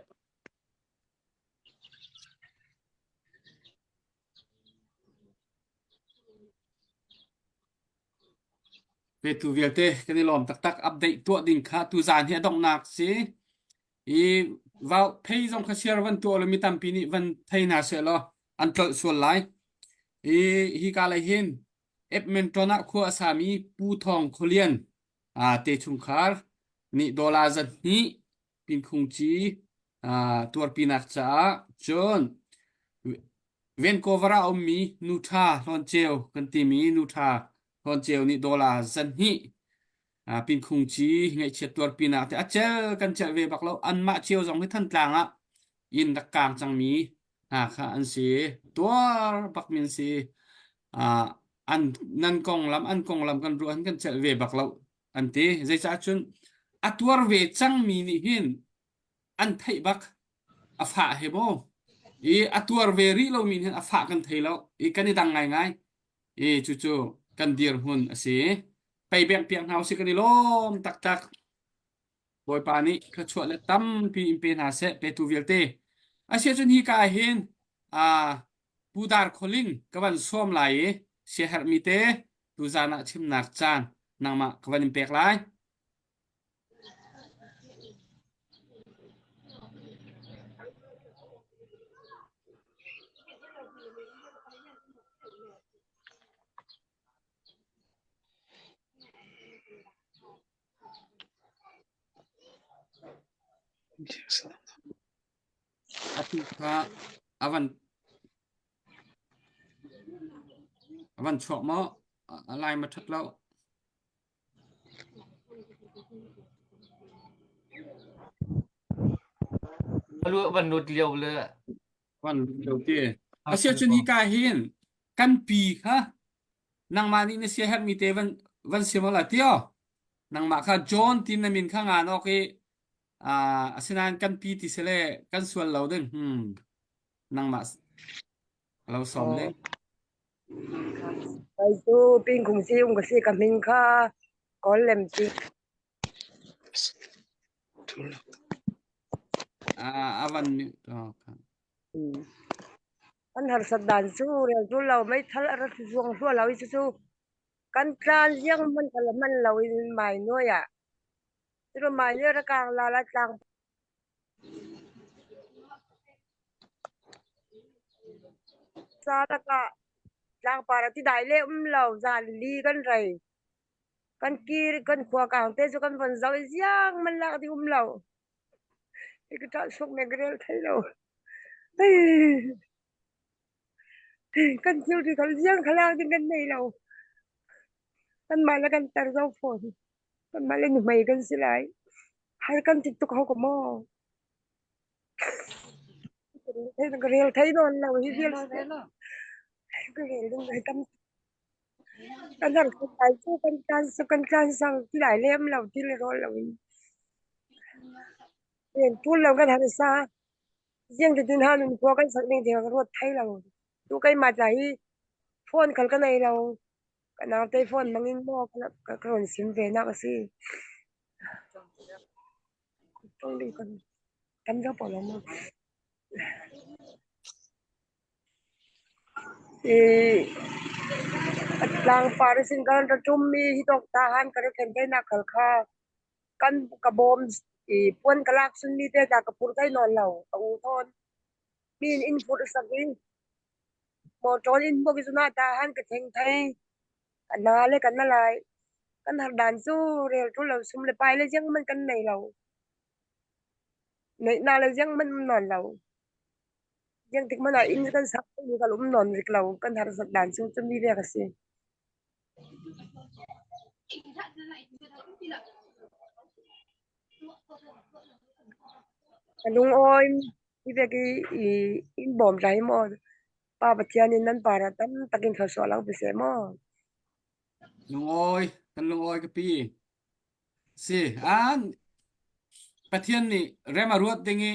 Petu vialte kan i lawm taktak update tuah ding kha tuzaan hi a donghnak si i vau phei zong kha share van tuah lo mi tampi nih van thei hna seh law an tlolh sual lai i hi ka lei hin Edmonton ah khua a sami Pu Thawng Khualian te chungkhar nih dollar 200 pinkhungci tuarpinak caah cun Vancouver ah a ummi nu ṭha Hlawnceu kan timi nu ṭha Hlawnceu nih dollar 200 pinkhungci ngaihchiat tuarpinak te a cel kan celh ve bak lo anmah cio zong hi Thantlang ah inn rak kaang cangmi hna kha an si tuar bak min si an nan konglam an konglam kan ruah hin kan celh ve bak lo an ti zeicah cun a tuar ve cangmi nih hin an theih bak a fah he maw i a tuar ve rih lomi hin a fah kan thei lo i kan i dang ngaingai i cucu kan dirhmun a si pei bek piak hna usih kan i lawm taktak Bawipa nih thluachuah le tampi in pe hna seh petu vialte asiahcun hi ka ah hin Pu Dar Khualing ka van sawm lai i siaherhmi te tuzaan ah chimnak caan nangmah ka van in pek lai. Atu kha a van a van chuak maw? A lai ma ṭhat lo. A lu van lut lio le Van lut lio ti. Asiahcun hi ka hin kan pi kha nangmah nih na siaherhmi te van van sim la tio. Nangmah kha John tin na min kha ngan awk i. Ah, asinain kan pi ti sile kan sual lo ding. Hmm. Nangmah lo sawm ding. Kai cu pingkhung si um ka si ka min kha kawl lem ti. Ah, avan mi oh, Kan harsat dan cu rel tu lo meithal a rat zuang hlua lo i cucu kan tlan ziang man kal man lo in mai nuai ah. Cucu mai nuai ra kang la la tlang Sa lakah tlangpar ah tidai le um lo zan li kan rei. Kan kir kan khua kang te cu kan von zoh i ziang man lak ding um lo. Hi ka ṭah suk ne ka rel thai lo. Kan thilri kha ziang kha lak ding kan nei lo. Kanmah le kan tar zo fawn. Kanmah le nuhmei kan si lai. Har kan ti tuk hau ko maw? Ka rel thei nawn lo hi vial ka rel ding ai tam kan har kai cu kan tlan su kan tlan sang ti lai lem lo ti le rawl lo in rian tul lo kan har sa ziang ti tin han khua kan sak ning ti ka ruat thai lo tu kai ma tla hi phone khal ka nei lo ka nau te phone mangin mo ka ka ron sim ve nak asi tong ding kan kan zo po lo mo I tlangpar sin kan ra ṭummi hi tawk ta han ka ra thlen thai nak khal kha kan ka bawm i puan ka lak sunmi te ta ka phur thai nawn lo ka u thawn mi in in phur sak i motor in bok i na ta han ka theng thai ka na le kan na lai kan har dan cu rel ṭul lo sum le pai le ziang man kan nei lo Neih na le ziang man nawn lo. Ziang tik man ah inn kan sak mi kan um nawn rik lo. Kan harsat dan cu cumi vek a si. Ka lungawi hi vek i i in bawm hlah hi maw Pa Pathian in nan par ah tam takin thluachuah lo pe seh maw. Lungawi, kan lungawi ka pi. Si, an Pathian nih rem a ruat ding i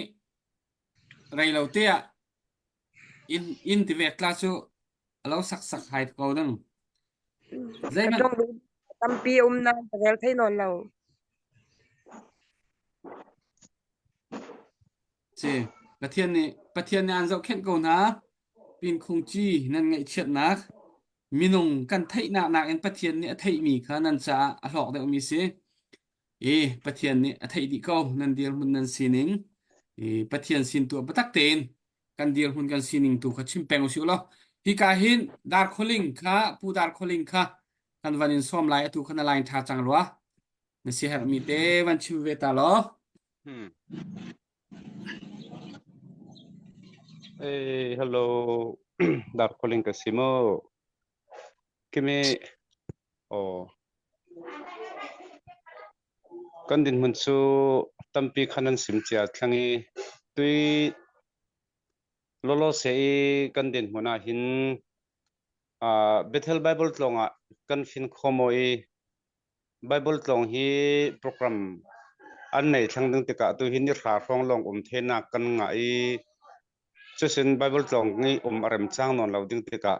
rei lo te ah inn inn ti vek tla cu a lo sak sak hai ko ding. Ka Zeihmanh ṭong duh tampi a um nain ka rel thei nawn lo. Si, Pathian nih Pathian nih aan zohkhenh ko hna. Pin khung ci nan ngaihchiatnak minung kan theihnak nakin Pathian nih a theihmi kha nan caah a hlawk deuhmi si. I Pathian nih a theih dih ko nan dirhmun nan sining. I Pathian sin tu biatak tein kan dirhmun kan sining tu kha chim peng usih law hika hin Dar Khualing kha Pu Dar Khualing kha kan van in sawm lai atu kha na line tha cang rua na si herhmi te van chim ve ta law. Hmm. Hey, hello. Dar calling ka si mo. Kimi oh kan din mun chu tampi khan an sim chia thlangi tui lolo se i kan din hmun ah hin uh, Bethel Bible tlong ah kan fin khomo i Bible tlawng hi program an nei thlang ding tikah tu hi ni hra hrawng lawng um thenak kan ngah i cusin Bible tlawng ngi um a rem cang nawn lo ding tikah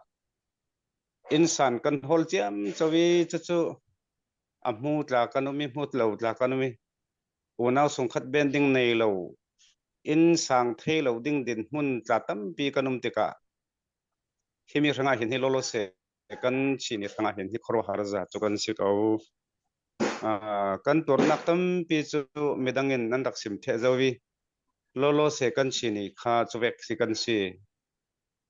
insan kan hol ciam cho i cucu a hmu tla kan um i hmut lo tla kan um i unau sungkhat ben ding nei lo inn sang thei lo ding din hmun tla tampi kan um tikah himi hrangah hin hi lolo se kan Chin i hrangah hin hi khuaruahhar za cu kan si ko. Uh, kan tuarnak tampi cu midang in nan rak sim theh zo i lolo se kan Chin i kha chuvek si kan si.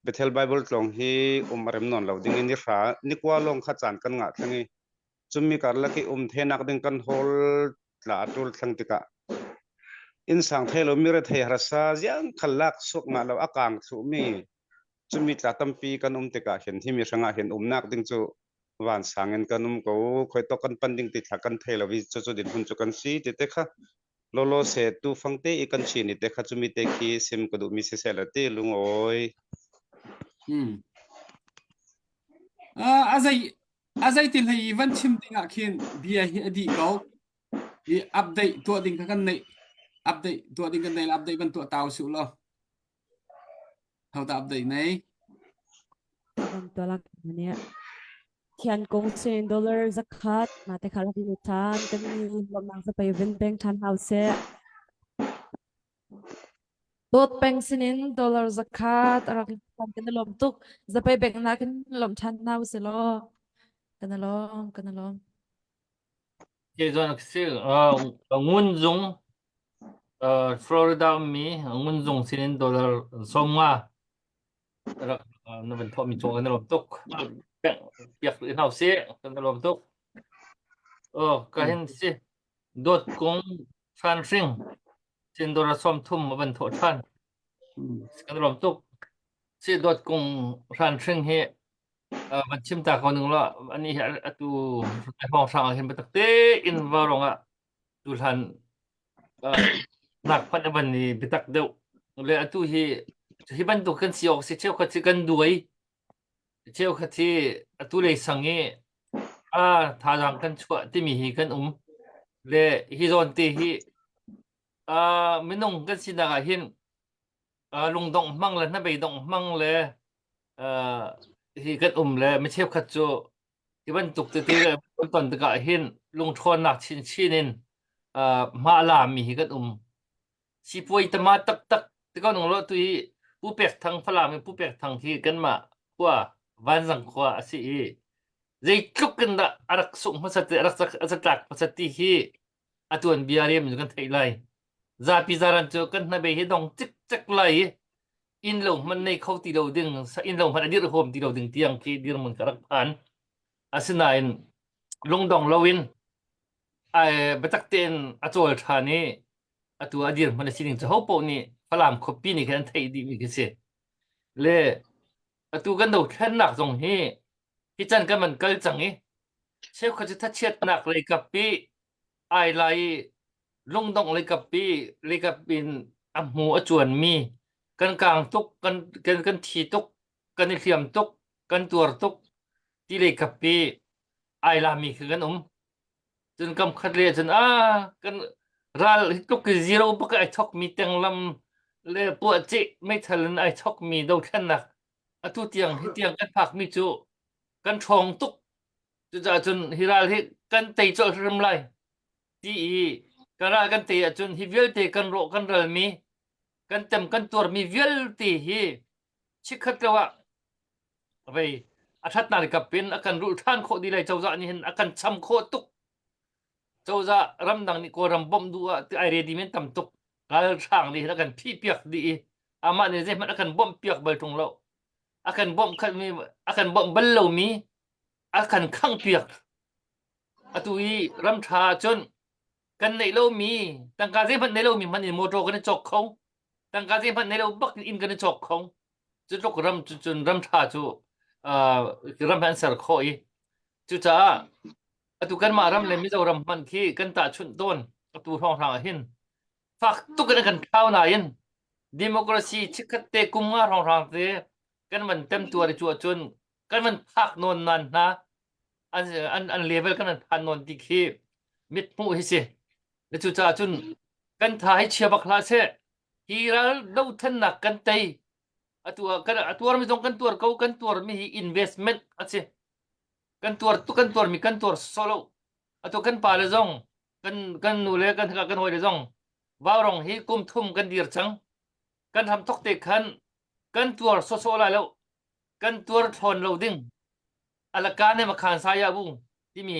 Bethel Bible tlong hi um rem non lo ding in ni hra ni kwa long kha caan kan ngah thlang i cumi karlak i um thenak ding kan hol tla atul thlang tikah in sang thei lo mi re thei harsa ziang khal lak suak nga lo akang thlu mi Cumi tla tampi kan um tikah hin himi hrangah hin umnak ding cu vansang in kan um ko khoi tok kan pan ding ti thla kan thei lo i cucu dinhmun cu kan si ti te kha lolo se tu fang te i kan chin i te kha cumi te khi sim ka duh mi si seh la ti lungawi Hmm. Ah, a zei a zei ti hlei i van chim ding ah khin bia hi a dih ko i update tuah ding kha kan neih. Update tuah ding kan nei la update ban tuah tau su law. Ho ta update nei? Ban tuah lak ne. Thian kong sin dollar zakhat ma te kha rak lu than kan ni lomang sa pei vin peng than hau se. Dawt peng sinin dollar zakhat a rak lut kan i lawm tuk. Zapei bek na kan lawm ṭhan hna usih law. Kan i lawm, kan i lawm. Ke zawn si ngun zung Florida ummi ngun zung sinin dollar 50 rak na van thawhmi cung kan i lawm tuk. Piak rih hna usih kan i lawm tuk. Oh, ka hin si dawt kung hran hring sin dollar 30 a van thawh ṭhan. Kan i lawm tuk. Si dawt kung hran hring hi van chim ta ko ning law ani hi atu hrawng hrang ah hin biatak tein va rong ah tuhlan nak phanh a van i biatak deuh le atu hi hi bantuk kan si awk si cheukhat si kan duai cheukhat hi atu lei sang i a thazaang kan chuah timi hi kan um le hi zawn te hi minung kan sinak ah hin lungdongh hmang le hnabei dongh hmang le hi kan um le mi cheukhat cu hi bantuk tete kan ton tikah hin lungṭhawnnak chinchin in hma a lami hi kan um. Sipuai tama taktak ti ko nung lo tu hi Pu Pek Thang Falam in Pu Pek Thang hi kanmah khua Vanzang khua a si i zeitluk in dah a rak sungh hmasat a rak a tlak hmasat ti hi a tuanbia riam in kan theih lai. Zapi zaran cu kan hnabei hi dong cikcek lai i inn lo hmanh nei kho ti lo ding inn lo hmanh a dirh huam ti lo ding tiang khi dirhmun ka rak phan. Asinain lungdong loin ai biatak tein a cawl ṭhan i atu a dirhmun a sining cu ho paoh nih Falam khuapi nih khin an theih dihmi khi si. Le atu kan dothlennak zong hi hi can kan van kal cang i cheukhat cu thachiatnak lei kap i ai lai i lungdongh lei kap i lei kap in a hmu a cuanmi kan kang tuk kan kan kan thi tuk kan i hliam tuk kan tuar tuk ti lei kap i ai lami khi kan um cun kam khat le cun a kan ral hi tluk i zero bak ai thokmi tenglam le puahceh meithal in ai thokmi dothlennak atu tiang hi tiang kan phakmi cu kan ṭhawng tuk cucaah cun hi ral hi kan tei colh hrim lai ti i kan ral kan tei ahcun hi vialte kan rawh kan ralmi kan tem kan tuarmi vialte hi chikkhat lo ah vei a ṭhatnak kap in a kan rulh ṭhan khawh dih lai cozah nih hin a kan cham khawh tuk cozah ramdang nih kawlram bawmh duh ah ti ai ready men tam tuk ralhrang nih hin a kan phih piak dih i amah nih zeihmanh a kan bawmh piak bal ṭung lo a kan bawmh khatmi a kan bawmh bal lomi a kan khangh piak atu i ram ṭha ahcun kan neih lomi tangka zeihmanh nei lomi hmanh in motor kan i cawk kho tangka zeihmanh nei lo bak in inn kan i cawk kho cu tluk ram cu cun ram ṭha cu uh, ram an ser khawh i cucaah atu kanmah ram le Mizoram hmanh khi kan tahchunh tawn atu hrawnghrang ah hin fak tuk in kan thlau nain democracy chikkhat te kum nga hrawnghrang te kan van temtuar i cu ahcun kan van phak nawn nan hna an an an level kan van phan nawn ti khi mithmuh hi si le cucaah cun kan tha hi chia bak hlah seh hi ral dothlennak kan tei atu ah kan a tuarmi zong kan tuar ko kan tuarmi hi investment a si kan tuar tu kan tuarmi kan tuar solo atu kan pa le zong kan kan nu le kan kan hawi le zong vaurong hi kum thum kan dir cang kan ham thok te khan kan tuar sawsawh lai lo kan tuar thlawn lo ding alaka ne makhan saya bu timi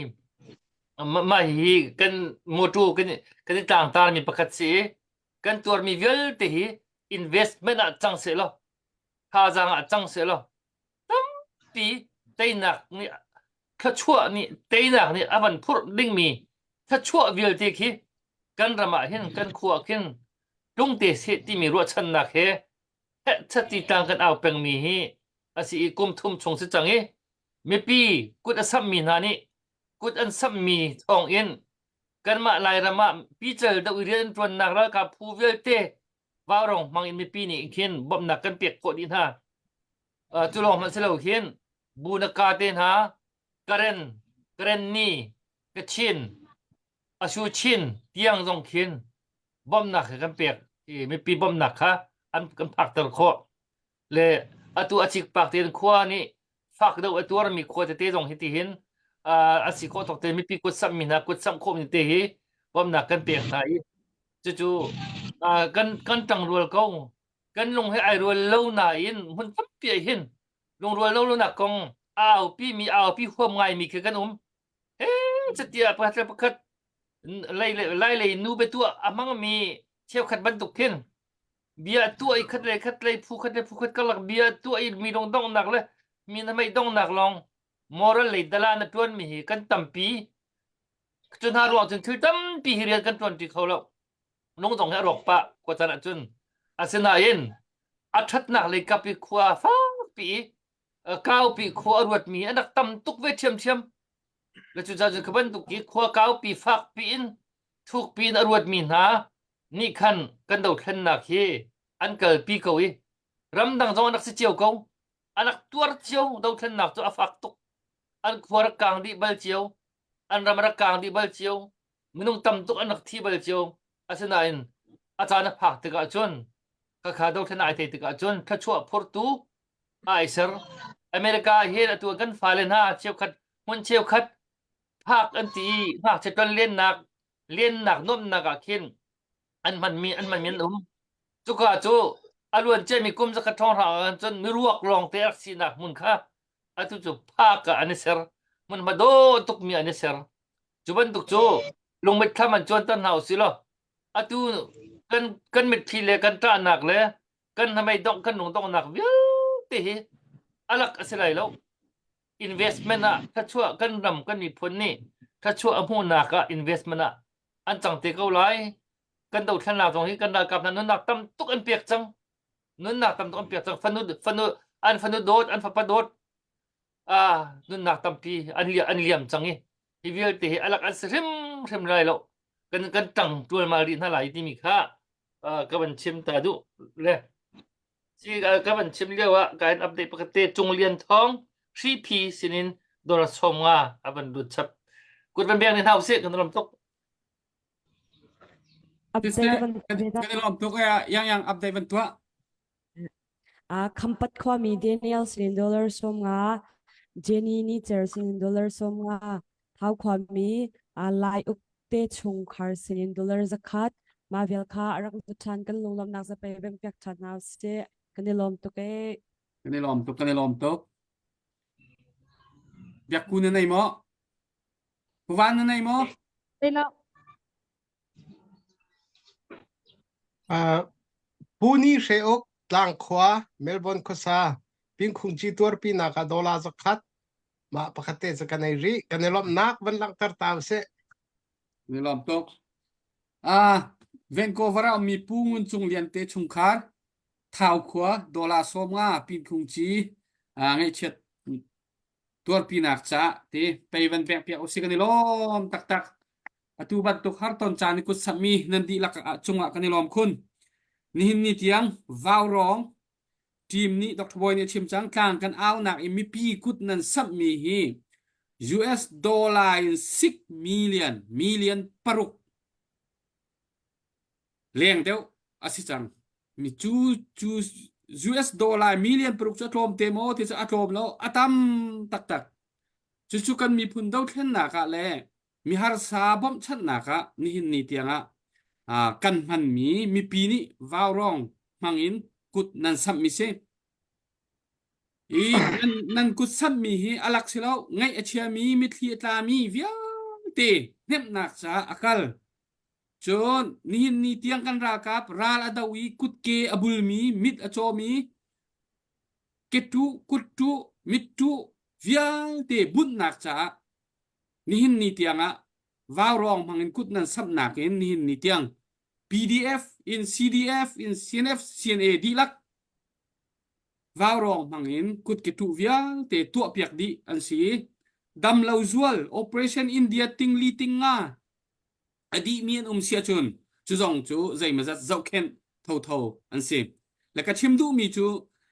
mah hi kan motor kan kan i tlangtar mi pakhat si kan tuarmi vialte hi investment ah cang seh law thazaang ah cang seh law tampi teinak nih thluachuah nih teinak nih a van phurh dingmi thluachuah vialte khi kan ram ah hin kan khua ah khin tlungte seh timi ruahchannak he heh tlang kan au pengmi hi a si i kum thum chung si cang i mipi kut a samhmi hna nih kut an samhmi thawng in kanmah Lairam ah pical deuh i rian an ṭuannak ralkap phu vialte vaurong hmang in mipi nih khin bawmhnak kan pek khawh dih hna. Uh, cu lawng hmanh si lo khin Bunaka te hna Karen Karenni Kachin Asu Chin tiang zong khin. bawmhnak he kan pek i mipi bawmhnak kha an kan phakter khawh. Le atu a cikpak tein khua nih fak deuh a tuarmi khua tete zong hi tihin a si khawh tawk te mipi kut samhmi hna kut samh khawhmi te hi bawmhnak kan pek hna i cucu kan kan ṭangrual ko. Kan lung he ai rual lo nain hmun tampi ah hin lungrual lo lonak kong a aupi mi aupi huam ngaimi khi kan um. He catia pakhat le pakhat lei lai lei nu biatuah a hmangmi cheukhat bantuk khin bia tuah i khat le khat lei phu khat le phu khat karlak bia tuah i mi lung donghnak le mi na mei donghnak lawng moral lei dalan a tuan mi hi kan tampi cu hna ruang cun thil tampi hi rian kan tuan ti kho lo lung dong hi a rawk pah khua caan ahcun asinain a ṭhatnak lei kap i khua fakpi i kaupi khua a ruatmi an rak tam tuk ve ṭhiamṭhiam le cucaah cun kha bantuk i khua kaupi fakpi in thukpi in a ruatmi hna nih khan kan dothlennak hi an kalpi ko i ramdang zong an rak si cio ko an rak tuar cio dothlennak cu a fak tuk an khua rak kang dih bal cio an ram rak kang dih bal cio minung tam tuk an rak thi bal cio asinain a caan a phak tikah cun khakha dothlen ai thei tikah cun thluachuah phurtu ai ser America hin atu kan fale hna cheukhat hmun cheukhat phak an ti i ngakchia tlonlennak lennak nuamhnak ah khin an hmanmi an hmanmi an um cuka cu a luan ciami kum zakhat ṭhawng ah cun miruak lawng te rak sinak hmun kha atu cu phak ah an i ser hmunhma dawh tukmi an i ser cu bantuk cu lungmit thlam an cuanter hna usih law atu kan kan mitthli le kan ṭahnak le kan hnamei dongh kan lung donghnak vialte hi alak a si lai lo investment ah thluachuah kan ram kan miphun nih thluachuah a hmuhnak ah investment ah an cang te ko lai kan dothlennak zong hi kan ralkap hna nunnak tam tuk an pek cang nunnak tam tuk an pek cang fanu fanu an fanu dawt an fapa dawt ah nunnak tampi an liam an liam cang i hi vialte hi alak an si hrimhrim lai lo kan kan tang tualmal rih hna lai timi kha ka van chim ta duh le Si ka van chim lio ah ka in update pakhat te Cung Lian Thawng Hriphi sinin dollar 50 a van lut chap. Kut van beng ni hna usih kan lawm tuk. Update van Kan i lawm tuk eh yang yang update van tuah. A Khampat khuami Daniel sinin dollar 50 Jenny ni cer sinin dollar 50 Thau khuami Lai Uk te chungkhar sinin dollar 100 mah vial kha a rak lut ṭhan kan lunglawmhnak zapei beng piak ṭhan hna usih kan i lawm tuk ee Kan i lawm tuk kan i lawm tuk. Biakku na nei maw? Puvan na nei maw? Nei lo. Uh, Pu Ni Hre Uk, Tlangkhua, Melbourne khuasa, Pingkhungci tuarpinak ah dollar 100 mah pakhat te cu kan ei rih. Kan i lawmhnak van langhter ta usih. Kan i lawm tuk. Ah, Vancouver ah ummi Pu Ngun Cung Lian te chungkhar Thau khua dollar 50 Pinkhungci ah ngaihchiat tuarpinak ca ti pei van pek piak usih kan i lawm taktak. Atu bantuk harton caan i kut samhmi nan dihlak ah cungah kan i lawm khun. Nihin ni tiang vaurawng team nih Dr. Boy nih a chim cang tlang kan aunak i mipi kut nan samhmi hi US dollar in 6 million million paruk leng deuh a si cang. Mi cu cu US dollar million paruk cu a tlawm te maw ti cu a tlawm lo a tam taktak. Cucu kan miphun dothlennak ah le miharsa bawmhchanhnak ah nihin ni tiangah ah kan hmanmi mipi nih vaurawng hmangin kut nan samhmi si. I nan, nan kut samhmi hi a lak si lo ngaih a chiami mitthli a tlami vialte hnemhnak caah a kal. Cun nihin ni tiang kan ralkap ral a do i kutke a bulmi mit a cawmi ketuh kuttuh mittuh vialte bunhnak caah nihin ni tiangah vaurawng hmangin kut nan samhnak in nihin ni tiang PDF in CDF in CNF CNA dihlak vaurawng hmangin kut ke tuh vialte tuahpiak dih an si i damlo zual Operation India tingli tingnga a dihmi an um si ahcun cu zong cu zeimazat zohkhenh thotho an si. Le ka chim duhmi cu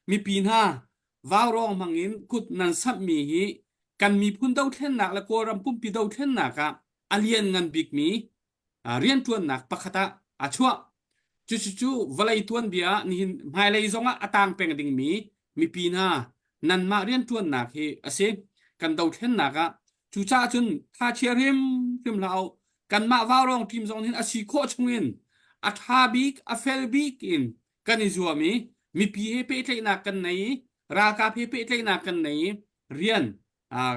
mipi hna vaurawng hmangin kut nan samhmi hi kan miphun dothlennak le Kawlram pumpi dothlennak ah a lianngan bikmi rianṭuannak pakhat ah A chuah. Cucu vawlei tuanbia nihin hmailei zongah a tang peng dingmi mipi hna nanmah rianṭuannak hi a si. Kan dothlennak ah cucaah cun thachia hrimhrim hlah u. Kanmah vaurawng team zong hin a si khawh chungin a ṭha bik, a fel bik in kan i zuam i mipi he pehtlaihnak kan nei i ralkap he pehtlaihnak kan nei i rian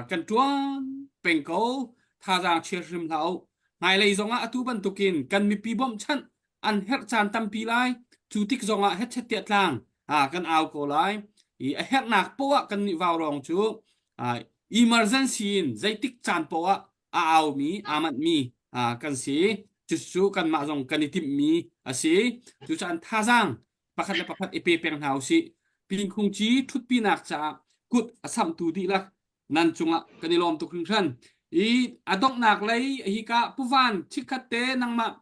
kan ṭuan peng ko. Thazaang chia hrim hlah u. Hmailei zongah atu bantukin kan mipi bawmhchanh an herh caan tampi lai. Cu tik zongah hetchet tiah tlang kan au ko lai. I a herhnak poah kan nih vaurawng cu emergency in zeitik caan poah a aumi, aa manhmi kan si. Cucu kanmah zong kan i timhmi a si. Cucaah thazaang pakhat le pakhat i pe peng hna usih. Pingkhung ci ṭhutpinak caah kut a samhtu dihlak nan cungah kan i lawm tuk hringhran. I a donghnak lei hika Puvan chikkhat te nangmah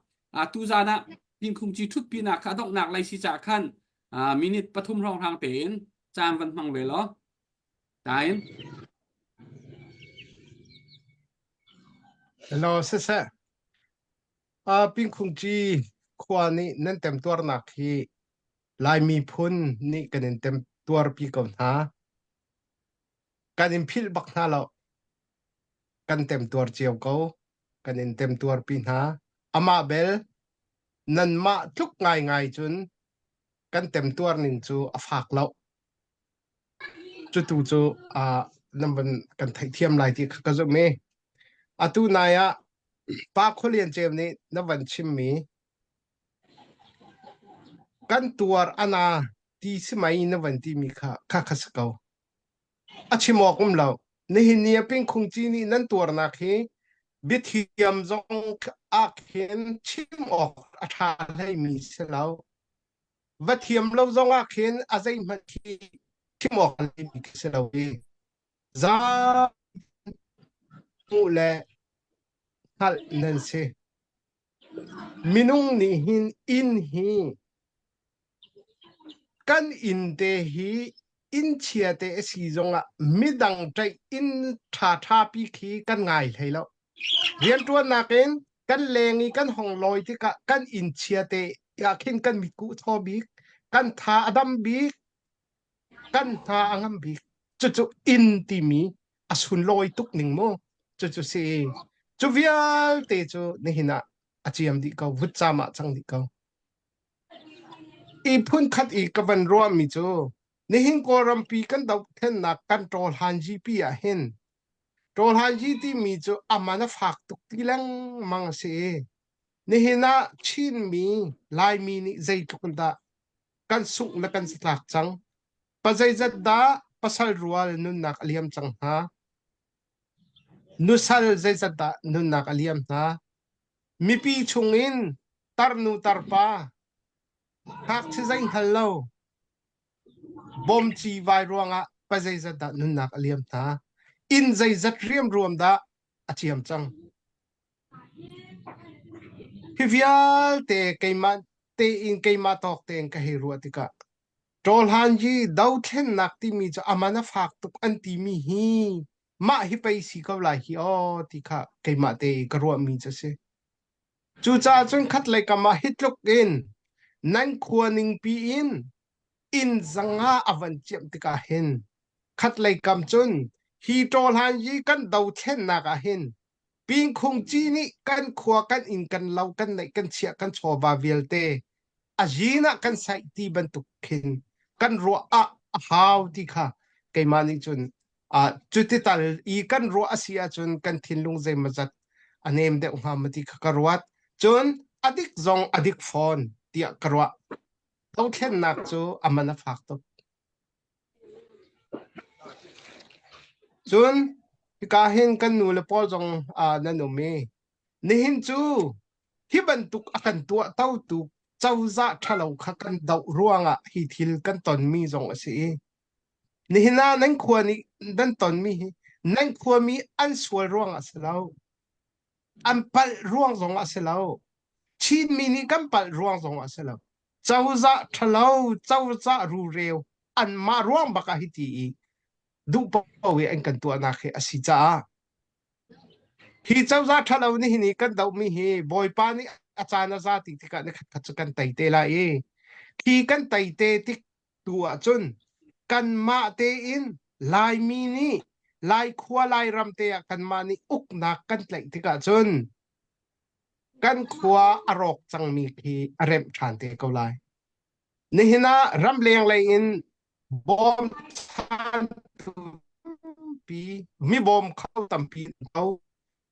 tuzan ah pingkhung ci ṭhutpinak kha a donghnak lei si caah khan minute pathum hrawnghrang tein caan van hmang ve law. Tain. Hello, siseh. Pingkhung ci khua nih nan temtuarnak hi Lai miphun nih kan in temtuarpi ko hna. Kan in philh bak hna lo. Kan temtuar cio ko. Kan in temtuarpi hna. Amah bel nanmah tluk ngaingai cun kan temtuar ning cu a fak lo. Cutu cu uh, nan van kan theihthiam lai ti kha ka zumh i atu nai ah Pa Khualian Ceu nih na van chimmi kan tuar ana ti si mai na van timi kha kha kha si ko. A chim awk um lo. Nihin ni a pingkhung ci nih nan tuarnak hi biathiam zong ah khin chim awk a ṭha hleimi si lo. Va thiam lo zong ah khin a zeihmanh khi chim awk a hleimi khi si lo i za hmuh le hngalh nan si. Minung nih hin inn hi kan inn te hi inn chia te a si zongah midang ṭaih inn ṭhaṭha pi khi kan ngai hlei lo. Rianṭuannak in kan leng i kan hong lawi tikah kan inn chia te ah khin kan mitkuh thaw bik, kan tha a dam bik, kan hna a ngam bik. Cucu inn timi a sunlawi tuk ning mu. Cucu si. Cu vialte cu nihin ah a ciam dih ko, vutcam ah cang dih ko. I phunkhat i ka van ruahmi cu nihin Kawlrampi kan dohthlennak kan ṭawlhan GP ah hin ṭawlhan G timi cu a man a fak tuk ti lengmang a si i nihin ah Chinmi Laimi nih zeitluk in dah kan sungh le kan satlak cang. Pa zeizat dah pasal rual nunnak a liam cang hna. Nusal zeizat dah nunnak a liam hna. Mipi chungin tarnu tarpa ngakchia zei hngal lo bawmci vai ruangah pa zeizat dah nunnak a liam hna. Inn zeizat riamruam dah a ciam cang. Hi vialte keimah tein keimah tawk tein ka hei ruah tikah Ṭawlhanyi dothlennak timi cu a man a fak tuk an timi hi mah hi pei si ko lai hi aw ti kha keimah te i ka ruahmi cu a si. Cucaah cun khatlei kam ah hi tluk in nan khua ningpi in inn zanga a van ciamh tikah hin khatlei kam cun hi ṭawlhanyi kan dothlennak ah hin Pingkhung ci nih kan khua kan inn kan lo kan neih kan chiah kan chawva vialte a zin ah kan saih ti bantuk khin kan ruah ah a hau ti kha keimah nih cun uh, cuti tal i kan ruah a si ahcun kan thinlung zeimawzat a nem deuh hnga ma ti kha ka ruat cun a dik zong a dik fawn tiah ka ruah dothlennak cu a man a fak tuk Cun hika hin kan nu le pawl zong ah nan um i nihin cu hi bantuk a kan tuahtotu cozah ṭhalo kha kan doh ruangah hi thil kan tonmi zong a si i nihin ah nan khua nih nan tonmi hi nan khuami an sual ruangah a si lo. An palh ruang zongah a si lo. Chinmi nih kan palh ruang zongah a si lo. Cozah ṭhalo, cozah rureu anmah ruang bak ah hiti i duh paoh i an kan tuahnak hi a si caah hi cozah ṭhalo nih hin i kan dohmi hi Bawipa nih. A caan a za ti tikah ni khat khat cu kan tei te lai i khi kan tei te tik tu ahcun kanmah tein Laimi nih Lai khua Lairam te ah kanmah nih uknak kan tlaih tikah cun kan khua a rawk cangmi khi a remh ṭhan te ko lai. Nihin ah ramleng lei in bawmchantu tampi mi bawm kho tampi an ko.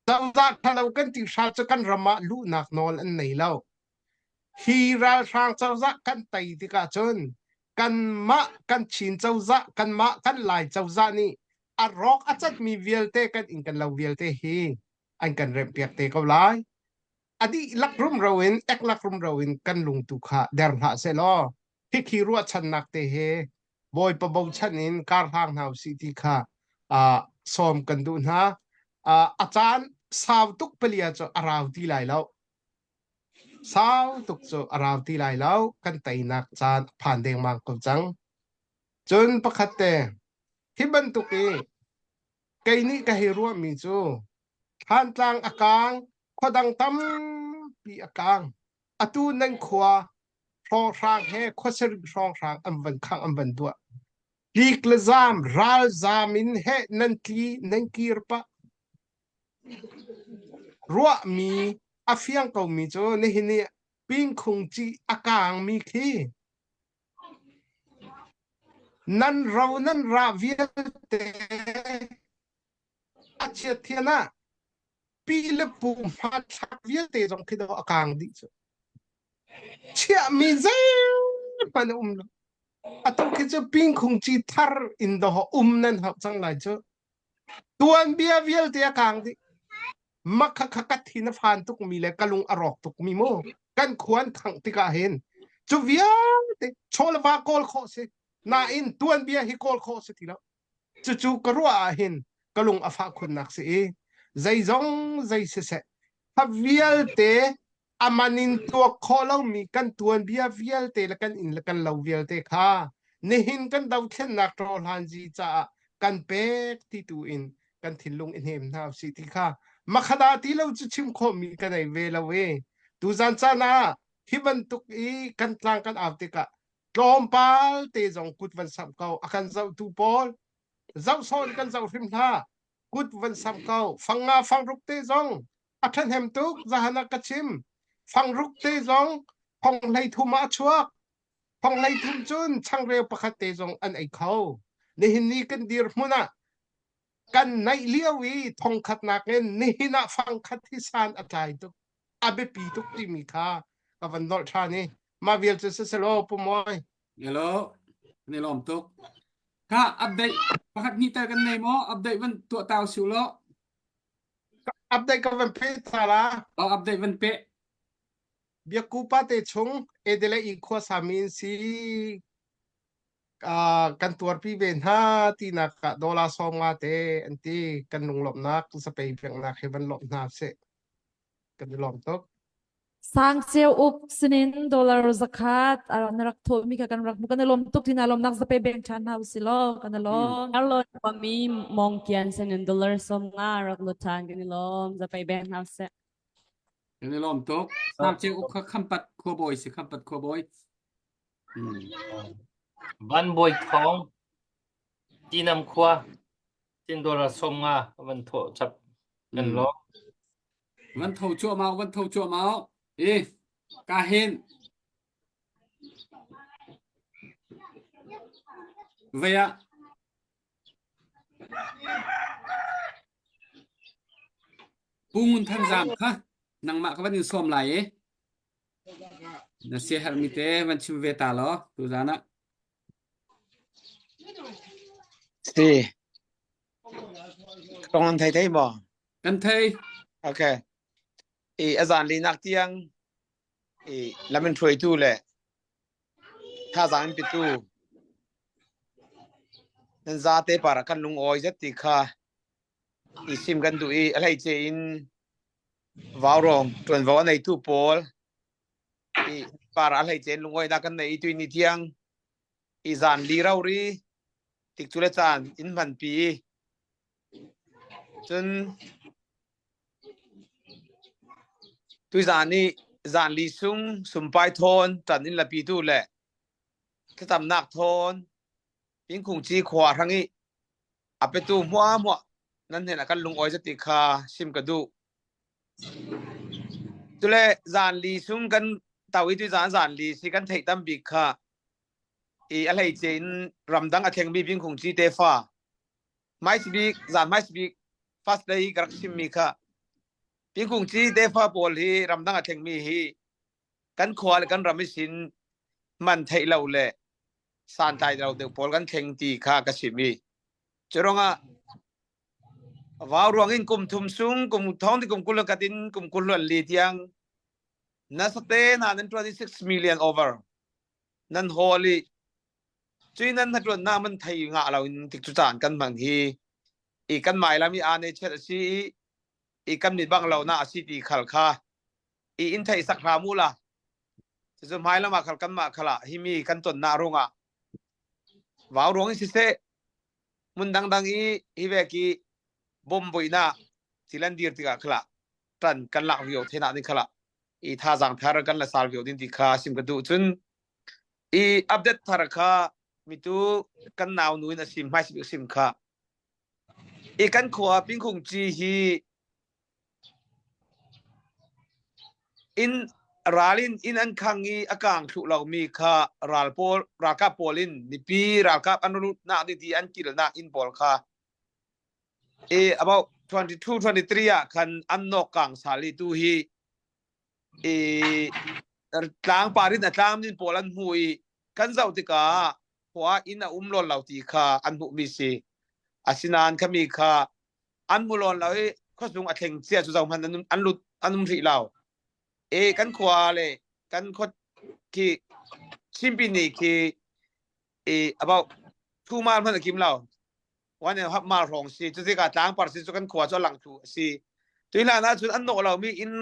Cozah ṭhalo kan ti hral cu kan ram ah luhnak nawl an nei lo. Hi ralhrang cozah kan tei tikah cun kanmah kan Chin cozah kanmah kan Lai cozah nih a rawk a catmi vialte kan inn kan lo vialte hi an kan remhpiak te ko lai. A dihlak rumro in eklak rumro in kan lung tu kha der hlah sehlaw khikhi ruahchannak te he Bawipa bochan in kar hlang hna usih ti kha uh, sawm kan duh hna. Uh, a caan sau tuk palia cu a rau ti lai lo. Sau tuk cu a rau ti lai lo. Kan teinak caan a phan dengmang ko cang. Cun pakhat te, hi bantuk i kei nih ka hei ruahmi cu Thantlang a kaang, khuadang tampi a kaang. Atu nan khua hrawnghrang he khuasarih hrawnghrang an van khangh an van duah. Tlik le zaam, ralzaam in heh nan tli, nan kir pah. Ruahmi a fiang komi cu nihin i pingkhung ci a kaangmi khi nan ro nan rah vialte a chiat thian ah pi le pu hmanthlak vialte zong khi dawh a kaang dih cu. Chiahmi zeihmanh a um lo. Atu khi cu pingkhung ci thar in dawh um nan hauh cang lai cu. Tuanbia vialte a kaang dih. Makha kha ka thin a phan tukmi le ka lung a rawk tukmi mu. Kan khuan khangh tikah hin cu vialte chaw le va kawl khawh si. Nain tuanbia hi kawl khawh si ti lo. Cucu ka ruah ah hin ka lung a fah khunnak si i zeizong zei siseh kha vialte a man in tuak khawh lomi kan tuanbia vialte le kan inn le kan lo vialte kha nihin kan dothlennak ṭawhlanzi caah kan pek ti tu in kan thinlung i hnem hna usih ti kha makhada ti lo cu chim khawhmi ka nei ve lo i tuzan caan ah hi bantuk i kan tlang kan au tikah tlawmpal te zong kut van samh ko a kan zohtu pawl zoh sawn kan zoh hrim hlah kut van samh ko fang nga fang ruk te zong a ṭhahnem tuk zahan ah ka chim fangruk te zong thong hlei thum ah a chuak thong hlei thum cun changreu pakhat te zong an ei kho nihin ni kan dir hmun ah kan naih lio i thong khatnak in nihin ah fangkhat hi san a tlai tuk a biapi tuk timi kha ka van nolh ṭhan i mah vial cu siselaw pu Mawi Hello, kan i lawm tuk. Ka update pakhat hnih tal kan nei maw? Update van tuah tau siu law. Update ka van pe ta la. Oh, update van pe. Biakku pa te chung edele i khua sami in si uh, kan tuarpi ve hna tinak ah dola sawm nga te an ti kan lunglawmhnak zapei peknak he van lawmh hna sih kan i lawm tuk. Sangceu uk sinin dollar zakhat na rak thawhmi kha kan rak hmu kan i lawm tuk tina lawmnak zape beng ṭhan hna usih law kan i lawm. Arlo mi mong kian sinin dollar som nga rak lut ṭhan kan i lawm zape beng hna usih. Kan i lawm tuk. Sangceu uk kha khampat khuabawi si khampat khuabawi. Van Bawi Thawng Tinam khua Chin dollar 50 van thawh chap kan lawm. Van tho cuahmah, van tho cuahmah. I ka hin vei ah Pu Ngun Than Zam kha nangmah ka van in sawm lai i na siaherhmi te van chim ve ta law tuzan ah. Si. Tong an thei thei maw? Kan thei. Okay. I a zan linak tiang i lam in hruaitu le thazaang in pitu nan zate para kan lungawi zet ti kha i sim kan duh i a hleice in vaurong ṭuanvo a neitu pawl i para a hleice in lungawinak kan nei i tui ni tiang i zan li rori tik cu le caan in hmanpi cun tuizan i. zanli sung sumpai thawn ṭan in lapitu le thlacamnak thawn Pingkhung ci khua hrang i a petu hmuahhmuah nan hnenah kan lungawi zati kha sim ka duh. Cule zanli sung kan to i tu zan zanli si kan theih tam bik kha i a hleice in ramdang a thlengmi Pingkhung ci tefa hmaisbik zan hmaisbik first day ka rak chimmi kha Pingkhung ci tefa pawl hi ramdang a thlengmi hi kan khua le kan ram i sin man theih lo le santlai lo deuh pawl kan thleng ti kha ka chim i curuangah vau ruang in kum thum sung kum thong ti kum kul kat in kum kul li tiang na sate na nan tuan i 6 million over nan hawl i cui nan na tuan na man thei nga lo in tik cu caan kan hmang hi i kan mai lam i ane chet a si i i kan mit bang lo na a si ti khal kha i in theih sak hram u la cucu hmai lam ah khal kanmah khal ah himi kan tonnak ruangah vau ruang in siseh mun dangdang i hi vek i bom boihnak thil an dir tikah khala tan kan lak rio thena ding khala i thazang thar kan la sal rio ding ti kha sim ka duh cun i update thar kha mitu kan nau nu in a sim hmai sim sim kha i kan khua pingkhung chi hi Inn ral in inn an khang i a kaang thlu lomi kha ral pawl ralkap pawl in mipi ralkap an lutnak ding ti an kilnak inn pawl kha i about 22 23 ah khan an nok kang sal i tu hi i tlangpar in a tlam nin pawl an hmu i kan zoh tikah khua inn a um lon lo ti kha an hmuhmi si asinain khami kha an mu lawn lo i khuasung a thleng cia cu zohhmanh an an lut an um rih lo e kan khua le kan khua khi Chinpi ni khi e about two mile hmanh a kim lo one and a half mile hrawng si cu tikah tlangpar si cu kan khua cu a lang thu a si tuihlan ah cun an nawh lo mi inn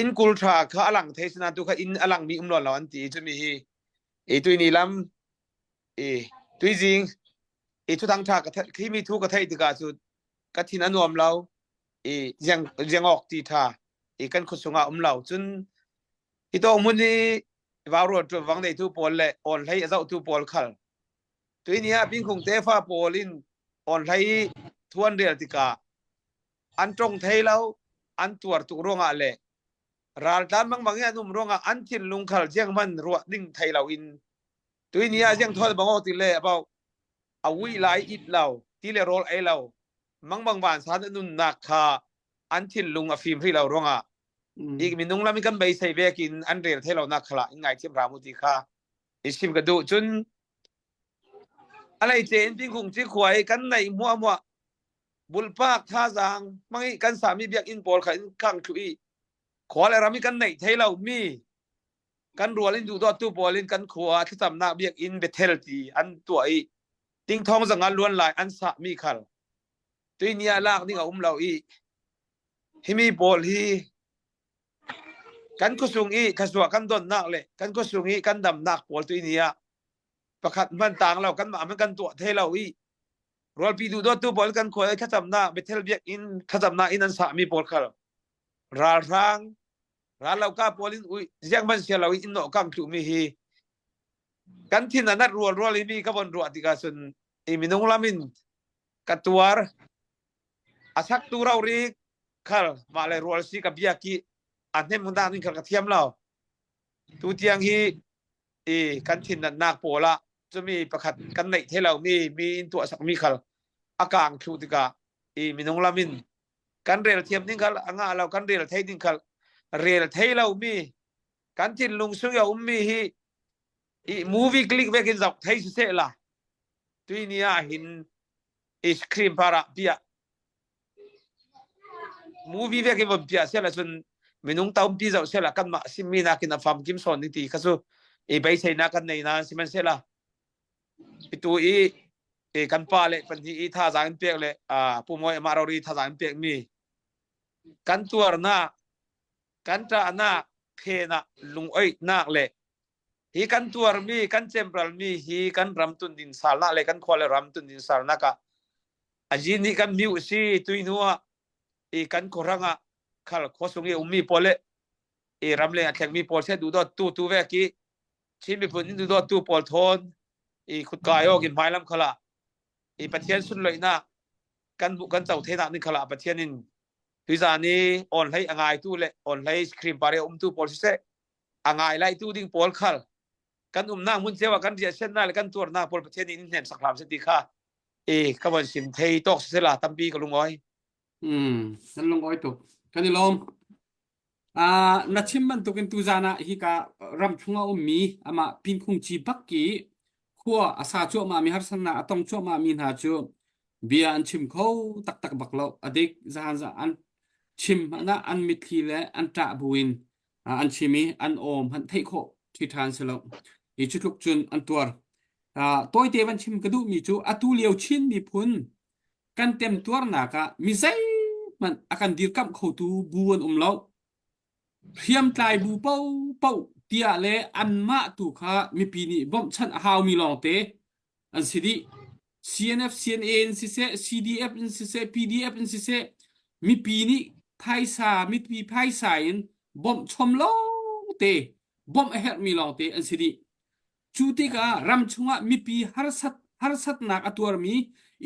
inn kul tha kha a lang thei sinain tu kha inn a lang mi um lo an ti cu mi hi e tuini lam e tuizing i thuthang ṭha ka khi mi thu ka theih tikah cu ka thin a nuam lo i ziang ziangawk ti ṭha i kan khuasung ah um lo cun hi to hmun i vaurual ṭuanvang neitu pawl le awn hlei a zohtu pawl khal tuini ah bingkhung tefa pawl in awn hlei thuan rel tikah an ṭong thei lo an tuar tuk ruangah le raltlan mangmang i an um ruangah an thinlung khal ziang man ruah ding thei lo in Tuini ah ziang thol bang ti le about a wi lai it lo ti le rawl ei lo mangmang van san nunnak kha an thinlung a fim hrih lo ruangah i minung lam in kan beisei vekin an rel thei lo nak khala in ngai thiam hram u ti kha i sim ka duh cun alei ce in pingkung ci khuai kan nei muah muah bulpak thazaang mangi kan sami biakinn pawl kha in khang thlu i khua le ram i kan neih thei lo mi kan rual in duhdawttu pawl in kan khua thlacamnak biakinn Bethel ti an tuah i tingthong zanga luan lai an sah mi khal tuini ah lak ding a um lo i himi pawl hi kan khuasung i khasua kan donnak le kan khuasung i kan damnak pawl tuini ah pakhat hman tang lo kan mah kan tuah thei lo i rualpi duhdawttu pawl kan khua i thlacamnak Bethel biakinn thlacamnak in an sah mi pawl khal ralhrang ralloka pawl in ui ziang man sia lo in in nawh kam tlu mi hi kan thin a nat rual rual i mi ka von ruah tikah cun i minung lam in ka tuar a sak tu ro ri khal mah le rual si ka bia ki a hnem hun ning khal ka thiam lo tu tiang hi i kan thin nat nak pawl ah cumi pakhat kan neih the lo mi mi in tuah sak mi khal a kang thlu tikah i minung lam in kan rel thiam ding khal a ngah lo kan rel thei ding khal rel thei lo mi kan thinlung sung ya ummi hi i movie click vekin zok thei si se la tui ni ah hin i screen para pia movie vekin vom pia se la cun minung tampi zoh se la kan mah simmi nakin a fam kim son ding ti kha cu i beisei na kan nei na sihmanhsehlaw Itu i e kan pa le pahnih i thazaang in pek le Pu Mawi amah rori thazaang in pek mi kan tuarnak kan ṭahnak phenak lungoihnak le hi kan tuarmi kan cemralmi hi kan ram tundin salnak le kan khua le ram tundin salnak ah aji nih kan miu si tui hnu ah i kan khuarang ah. khal khuasung i ummi pawl le i ramleng a thlengmi pawl se duhdawt tu tu ve ki Chin miphun in duhdawt tu pawl thawn i khutkai awk in hmailam khala i Pathian sunloihnak kan kan co thenak ning khala Pathian in tuizan i on hlei a ngaitu le on hlei screen pare umtu pawl siseh a ngai lai tu ding pawl khal kan umnak hmun cio ah kan riah siannak le kan tuarnak pawl Pathian in hnem sak hram se ti kha e ka von sim thei tawk sisela tampi ka lungawi Mm, kan lungawi tuk. Kan i lawm. Uh, na chim bantukin tuzan ah hika ram chung a ummi amah Pinkhung Ci bak i khua a sa cuahmah mi harsatnak a tong cuahmah mi hna cu bia an chim kho taktak bak lo. A dik zahan za an chim hmanh ah an mitthli le an ṭah buin uh, an chim i an aw hmanh theih khawh ṭhi ṭhan si lo. Hi cu tluk cun an tuar. Uh, tawite van chim ka duhmi cu atu lio Chin miphun kan temtuarnak ah mi zeihmanh a kan dirkamh khotu bu an um lo. Hriamtlai bu paohpaoh tiah le anmah tu kha mipi nih bawmhchanh a haumi lawngte an si dih. CNF, CNA in siseh, CDF in siseh, PDF in siseh, mipi nih phaisa, mipi phaisa in bawmh chom lawngte, bawmh a herhmi lawngte an si dih. Cu tikah ram chungah mipi harsat harsatnak a tuarmi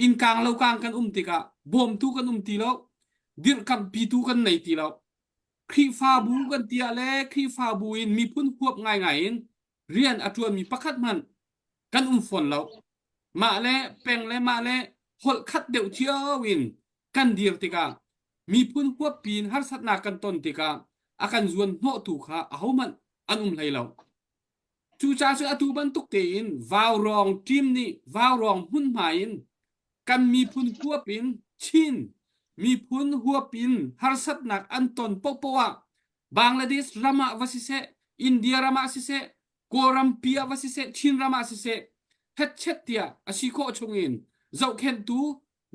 innkang lokang kan um tikah bawmtu kan um ti lo, dirhkamhpitu kan nei ti lo. Khrihfabu kan tiah le Khrihfabu in miphun huap ngaingai in rian a ṭuanmi pakhat hmanh kan um fawn lo. Mah le peng le mah le holh khat deuh cio in kan dir tikah miphun huappi in harsatnak kan ton tikah a kan zuan hnawhtu kha ahohmanh an um hlei lo. Cucaah cun atu bantuk tein vaurawng team nih vaurawng hmunhma in kan miphun huap in Chin miphun huap in harsatnak an ton paohpaoh ah Bangladesh ram ah va siseh, India ram ah siseh, Kawlram pi ah va siseh, Chin ram ah siseh, hetchet tiah a si khawh chungin zohkhenhtu,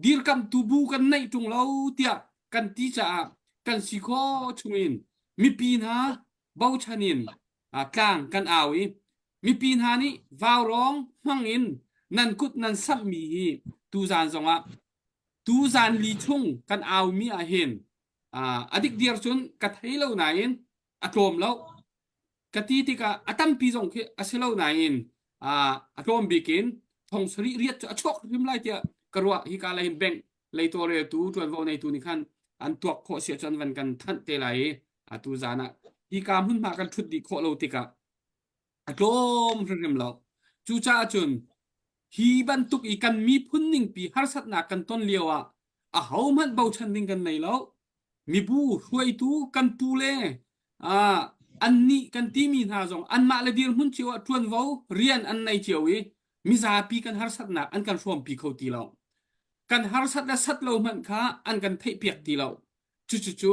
dirkamhtu bu kan neih ṭung lo tiah kan ti caah kan si khawh chungin mipi hna bochan in tlang kan au i mipi hna nih vaurawng hmang in nan kut nan samhmi hi tuzan zongah tuzan li chung kan aumi ah hin a dikdiar cun ka thei lo nain a tlawm lo ka ti tikah a tampi zong khi a si lo nain a tlawm bik in thong sarih riat cu a chuak hrim lai tiah ka ruah hika lei hin bank lei tawlreltu ṭuanvo neitu nih khan an tuak khawh si ahcun van kan thanh te lai i atu zan ah hika hmunhma kan ṭhut dih khawh lo tikah a tlawm hrimhrim lo. Cucaah cun hi bantuk i kan miphun ningpi harsatnak kan ton lio ah ahohmanh bochan ding kan nei lo. Mibu hruaitu kan pu le annih kan timi hna zong anmah le dirhmun cio ah ṭuanvo rian an nei cio i mizapi kan harsatnak an kan hrawmpi kho ti lo. Kan harsat le sat lo hmanh kha an kan theihpiak ti lo. Cucucu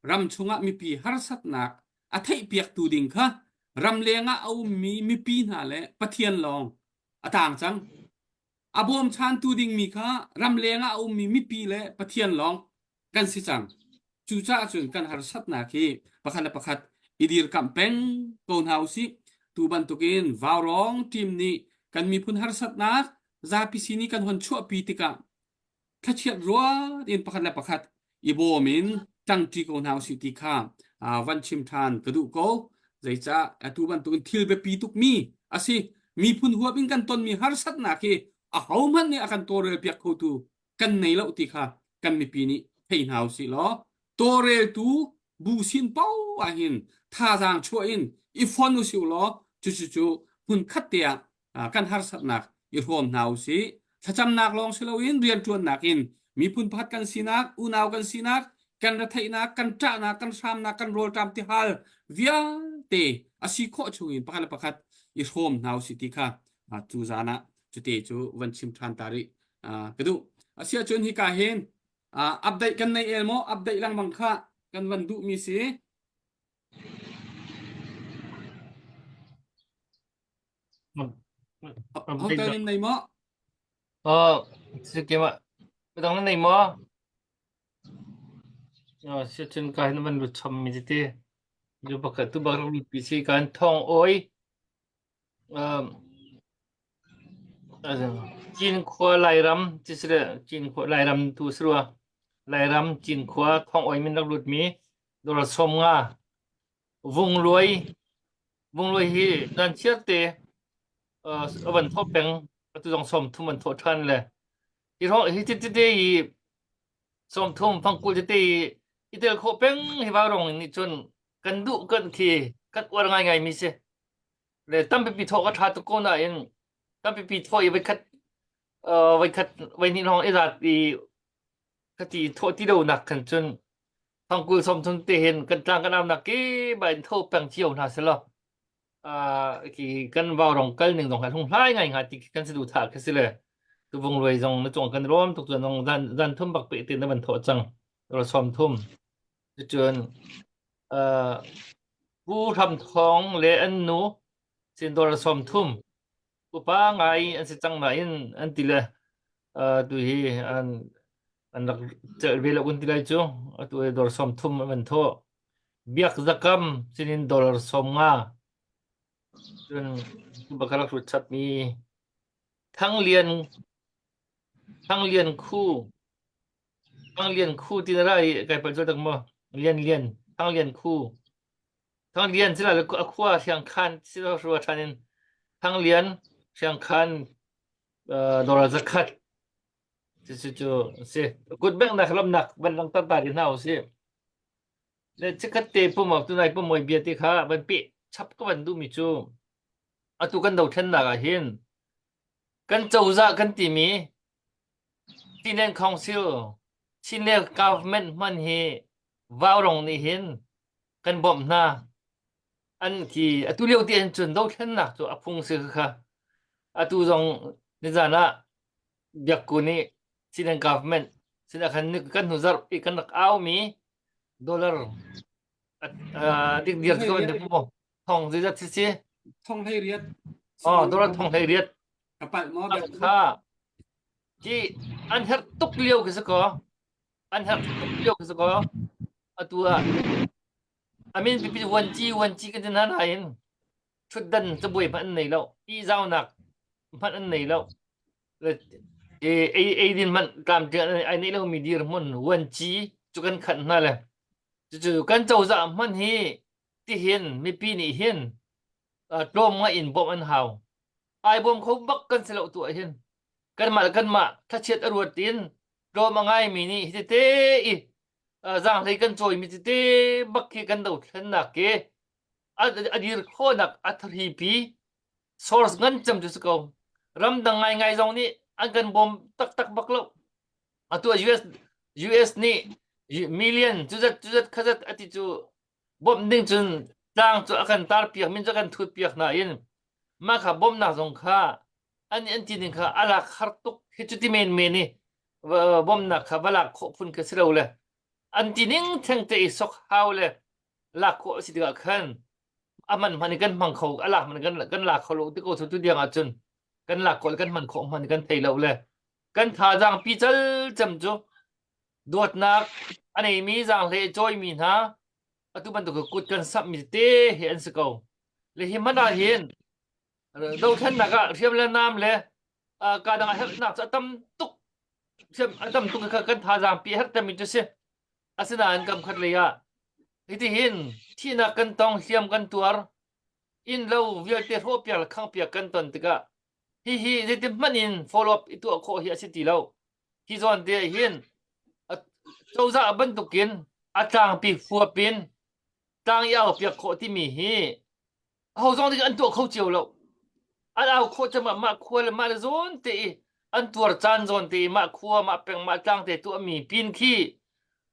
ram chungah mipi harsatnak a theihpiaktu ding kha ramleng ah a ummi mipi hna le Pathian lawng a tang cang. A bawmchantu dingmi kha ramleng ah a ummi mipi le Pathian lawng kan si cang. Cucaah cun kan harsatnak hi pakhat le pakhat i dirkamh peng ko hna usih. Tu bantukin vaurawng team nih kan miphun harsatnak zapi sin i kan hon chuahpi tikah thlachiat ruat in pakhat le pakhat i bawm in ṭangṭi ko hna usih ti kha van chim ṭhan ka duh ko. Zeicah atu bantukin thil biapi tukmi a si. Miphun huap in kan tonmi harsatnak hi ahohmanh nih a kan tawlrelpiak khotu kan nei lo ti kha kan mipi nih thei hna usih law tawlreltu bu sin paoh ah hin thazaang chuah in i fon usih law cucu hmun khat te ah kan harsatnak i hrawm hna usih. Thlacamnak lawng si loin rianṭuannak in miphun pakhat kan sinak, unau kan sinak, kan retheihnak, kan ṭahnak, kan hramnak, kan rawlṭam tihal vialte a si khawh chungin pakhat le pakhat i hrawm hna usih ti kha cu zan ah cute cu van chim ṭhan ta rih ka duh. Asiahcun hika hin update kan nei el maw? Update lengmang kha kan van duhmi si. Hotel in nei maw? Oh, sikima. Midang na nei maw? Oh, si cun ka hin van lut chom mi ti. Ju baka tu bak lut pi si kan thong oi. Um Cinkhua Lairam ti si le Cinkhua Lairam tu si rua. Lairam Cinkhua thong oi min rak lut mi. Dollar 50. Vungluai Vungluai hi nan chiar te uh, a van thawh peng atu zong 30 an thawh ṭhan le hi ro hi ti te i 30 fangkul tete i i tel khawh peng hi vau rong nih cun kan duh kan khi kan uar ngaingai mi si le tampipi thawh ka ṭha tuk ko nain tampipi thawh i voikhat uh, voikhat voihnih lawng i zat i khati thawh ti lo nak khan cun thongkul 30 te hin kan tlang kan amnak ki ba in tho peng cio hna selaw uh, ki kan vau rong kal ning zong hlung hlai ngai nga ti kan si du tha khi si le tu vung ruai zong na chung kan rom tuk zong zan zan thum bak pe te na van tho chang ro 30 cun uh, Pu Hram Thawng le an nu sin dollar 30 upa ngai an si cang nain an ti le uh, tu hi an an rak celh ve lo kun ti lai cu atu hi dollar 30 an van thawh biak zakam sinin dollar 50 cun baka rak hrut chap mi Thanglian Thanglian khu Thanglian khu ti na rai kai pal tak mo Lian Lian Thanglian khu Thanglian sila a khua Hriangkhan sila rua ṭhan in Thanglian Hriangkhan dollar 100 cu cu si kut bengnak lomnak van langhter ta rih hna usih. Le chikkhat te pum tunai pumoi bia te kha van peh chap ka van duhmi cu atu kan dothlennak ah hin kan cozah kan timi Chinland Council Chinland government hman hi Vaurong nih hin kan bawmh hna an khi atu lio ti an cun dothlennak cu a phung si kha atu zong nizan ah biakku nih Chinland government sinah khan kan hnu zarh i kan rak au mi dollar dik dir ko an mu thong zeizat si si thong hlei riat oh dollar thong hlei riat ka palh maw kha ki an herh tuk lio khi si ko an herh tuk lio khi si ko atu ah amin pipi wanci wanci kan ti hna nain thutdan cabuai hmanh an nei lo ihzaunak hmanh an nei lo ei ei din hmanh tlamtling ai neih lomi dirhmun vuanci cu kan khanh hna le cucu kan cozah hmanh hi tihin mipi nih hin tlawm ngai in bawmh an hau ai bawm kho bak kan si lo tu ah hin kanmah le kanmah thlachiat a ruat in tlawm a ngaimi nih hi tete i zaanghlei kan cawimi tete bak khi kan dothlennak ke a dir khawhnak a tharipi source ngan cem cu si ko ramdang ngaingai zong nih an kan bawm taktak bak lo atu US US nih million cuzat cuzat khazat ati cu bawmh ding cun tlang cu a kan tar piak min cu a kan thut piak na in mah kha bawmhnak zong kha an an ti ning kha a lak har tuk hi cu ti men men i bawmhnak kha va lak khawh phun kha si lo le an ti ning theng te i sok hau le lak khawh a si tikah khan a man hman in kan hmang kho a lak man kan kan lak kho lo ti ko tu tiang ah cun kan lak khawh kan hman khawh hman kan thei lo le kan thazaang pi cal cem cu dawtnak a neimi zaanghle cawimi hna atu bantuk kut kan samh mi te he an si ko le hi man ah hin dothlennak ah hriam le nam le ka dang a herhnak cu a tam tuk hriam a tam tuk kha kan thazaang pi herh tami cu si Asinain kam khat lei ah hitihin thihnak kan tong, hliam kan tuar, innlo vialte hrawhpiak le khanghpiak kan ton tikah hihi zeitin hmanh in follow up i tuah khawh hi a si ti lo. Hi zawn te ah hin cozah bantukin a tlangpi huap in tlang i au piak khawh timi hi aho zong nih an tuah kho cio lo. An au khawh cem ah mah khua le mah le zawn te i an tuar caan zawn te i mah khua mah peng mah tlang te tuahmi pin khi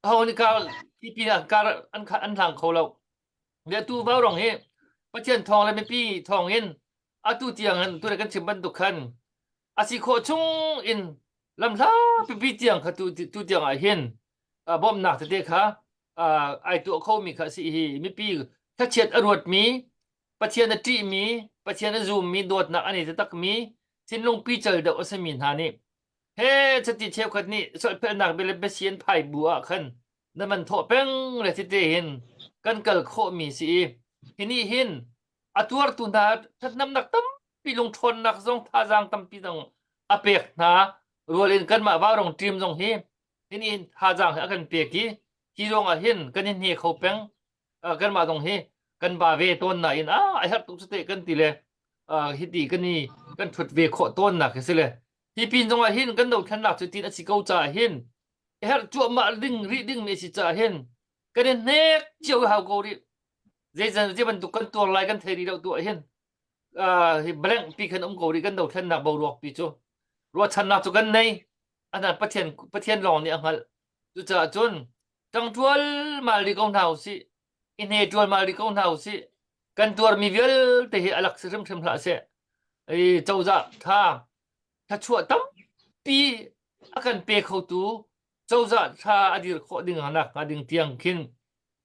aho nih kar khi pin an kar an an hlang kho lo. Le tu vau rong hi Pathian thawng le mipi thawng in atu tiang in tu kan chim bantuk khan a si khawh chung in lamhla pipi tiang kha tu tu tiang ah hin bawmhnak tete kha ai tuah khomi kha si hi mipi thlachiat a ruatmi Pathian a ṭihmi Pathian a zummi dawtnak an i takmi thinlung pical deuh a simi hna nih he chati cheukhat nih solhphelhnak bia le biasi an phai bu ah khan na man thawh peng le tete hin kan kal khawhmi si i hi nih hin a tuartu hna ṭhatnamnak tampi lungṭhawnnak zong thazaang tampi zong a pek hna rual in kanmah vaurong team zong hi hi nih hin thazaang hi a kan pek i. Hi ruang ah hin kan i hne kho peng. Kanmah zong hi kan ba ve tawn nain a a herh tuk cu teh kan ti le hiti kan i kan ṭhut ve khawh tawn nak hi si le hi pin zong ah hin kan dothlennak cu tin a si ko caah hin a herh cuahmah ding rih ding mi a si caah hin kan i hnek cio hau ko rih. Zei zei bantuk kan tuar lai kan thei rih lo tu ah hin hi blank pi khan um ko rih kan dothlennak boruak pi cu ruahchannak cu kan nei ana Pathian Pathian lawng nih a hngalh cucaah cun ṭang ṭualmal rih ko hna usih i hne ṭualmal rih ko hna usih kan tuarmi vialte hi a lak si hrimhrim hlah seh i cozah ṭha thluachuah tampi a kan pe khotu cozah ṭha a dir khawh ding nak hnga ding tiang khin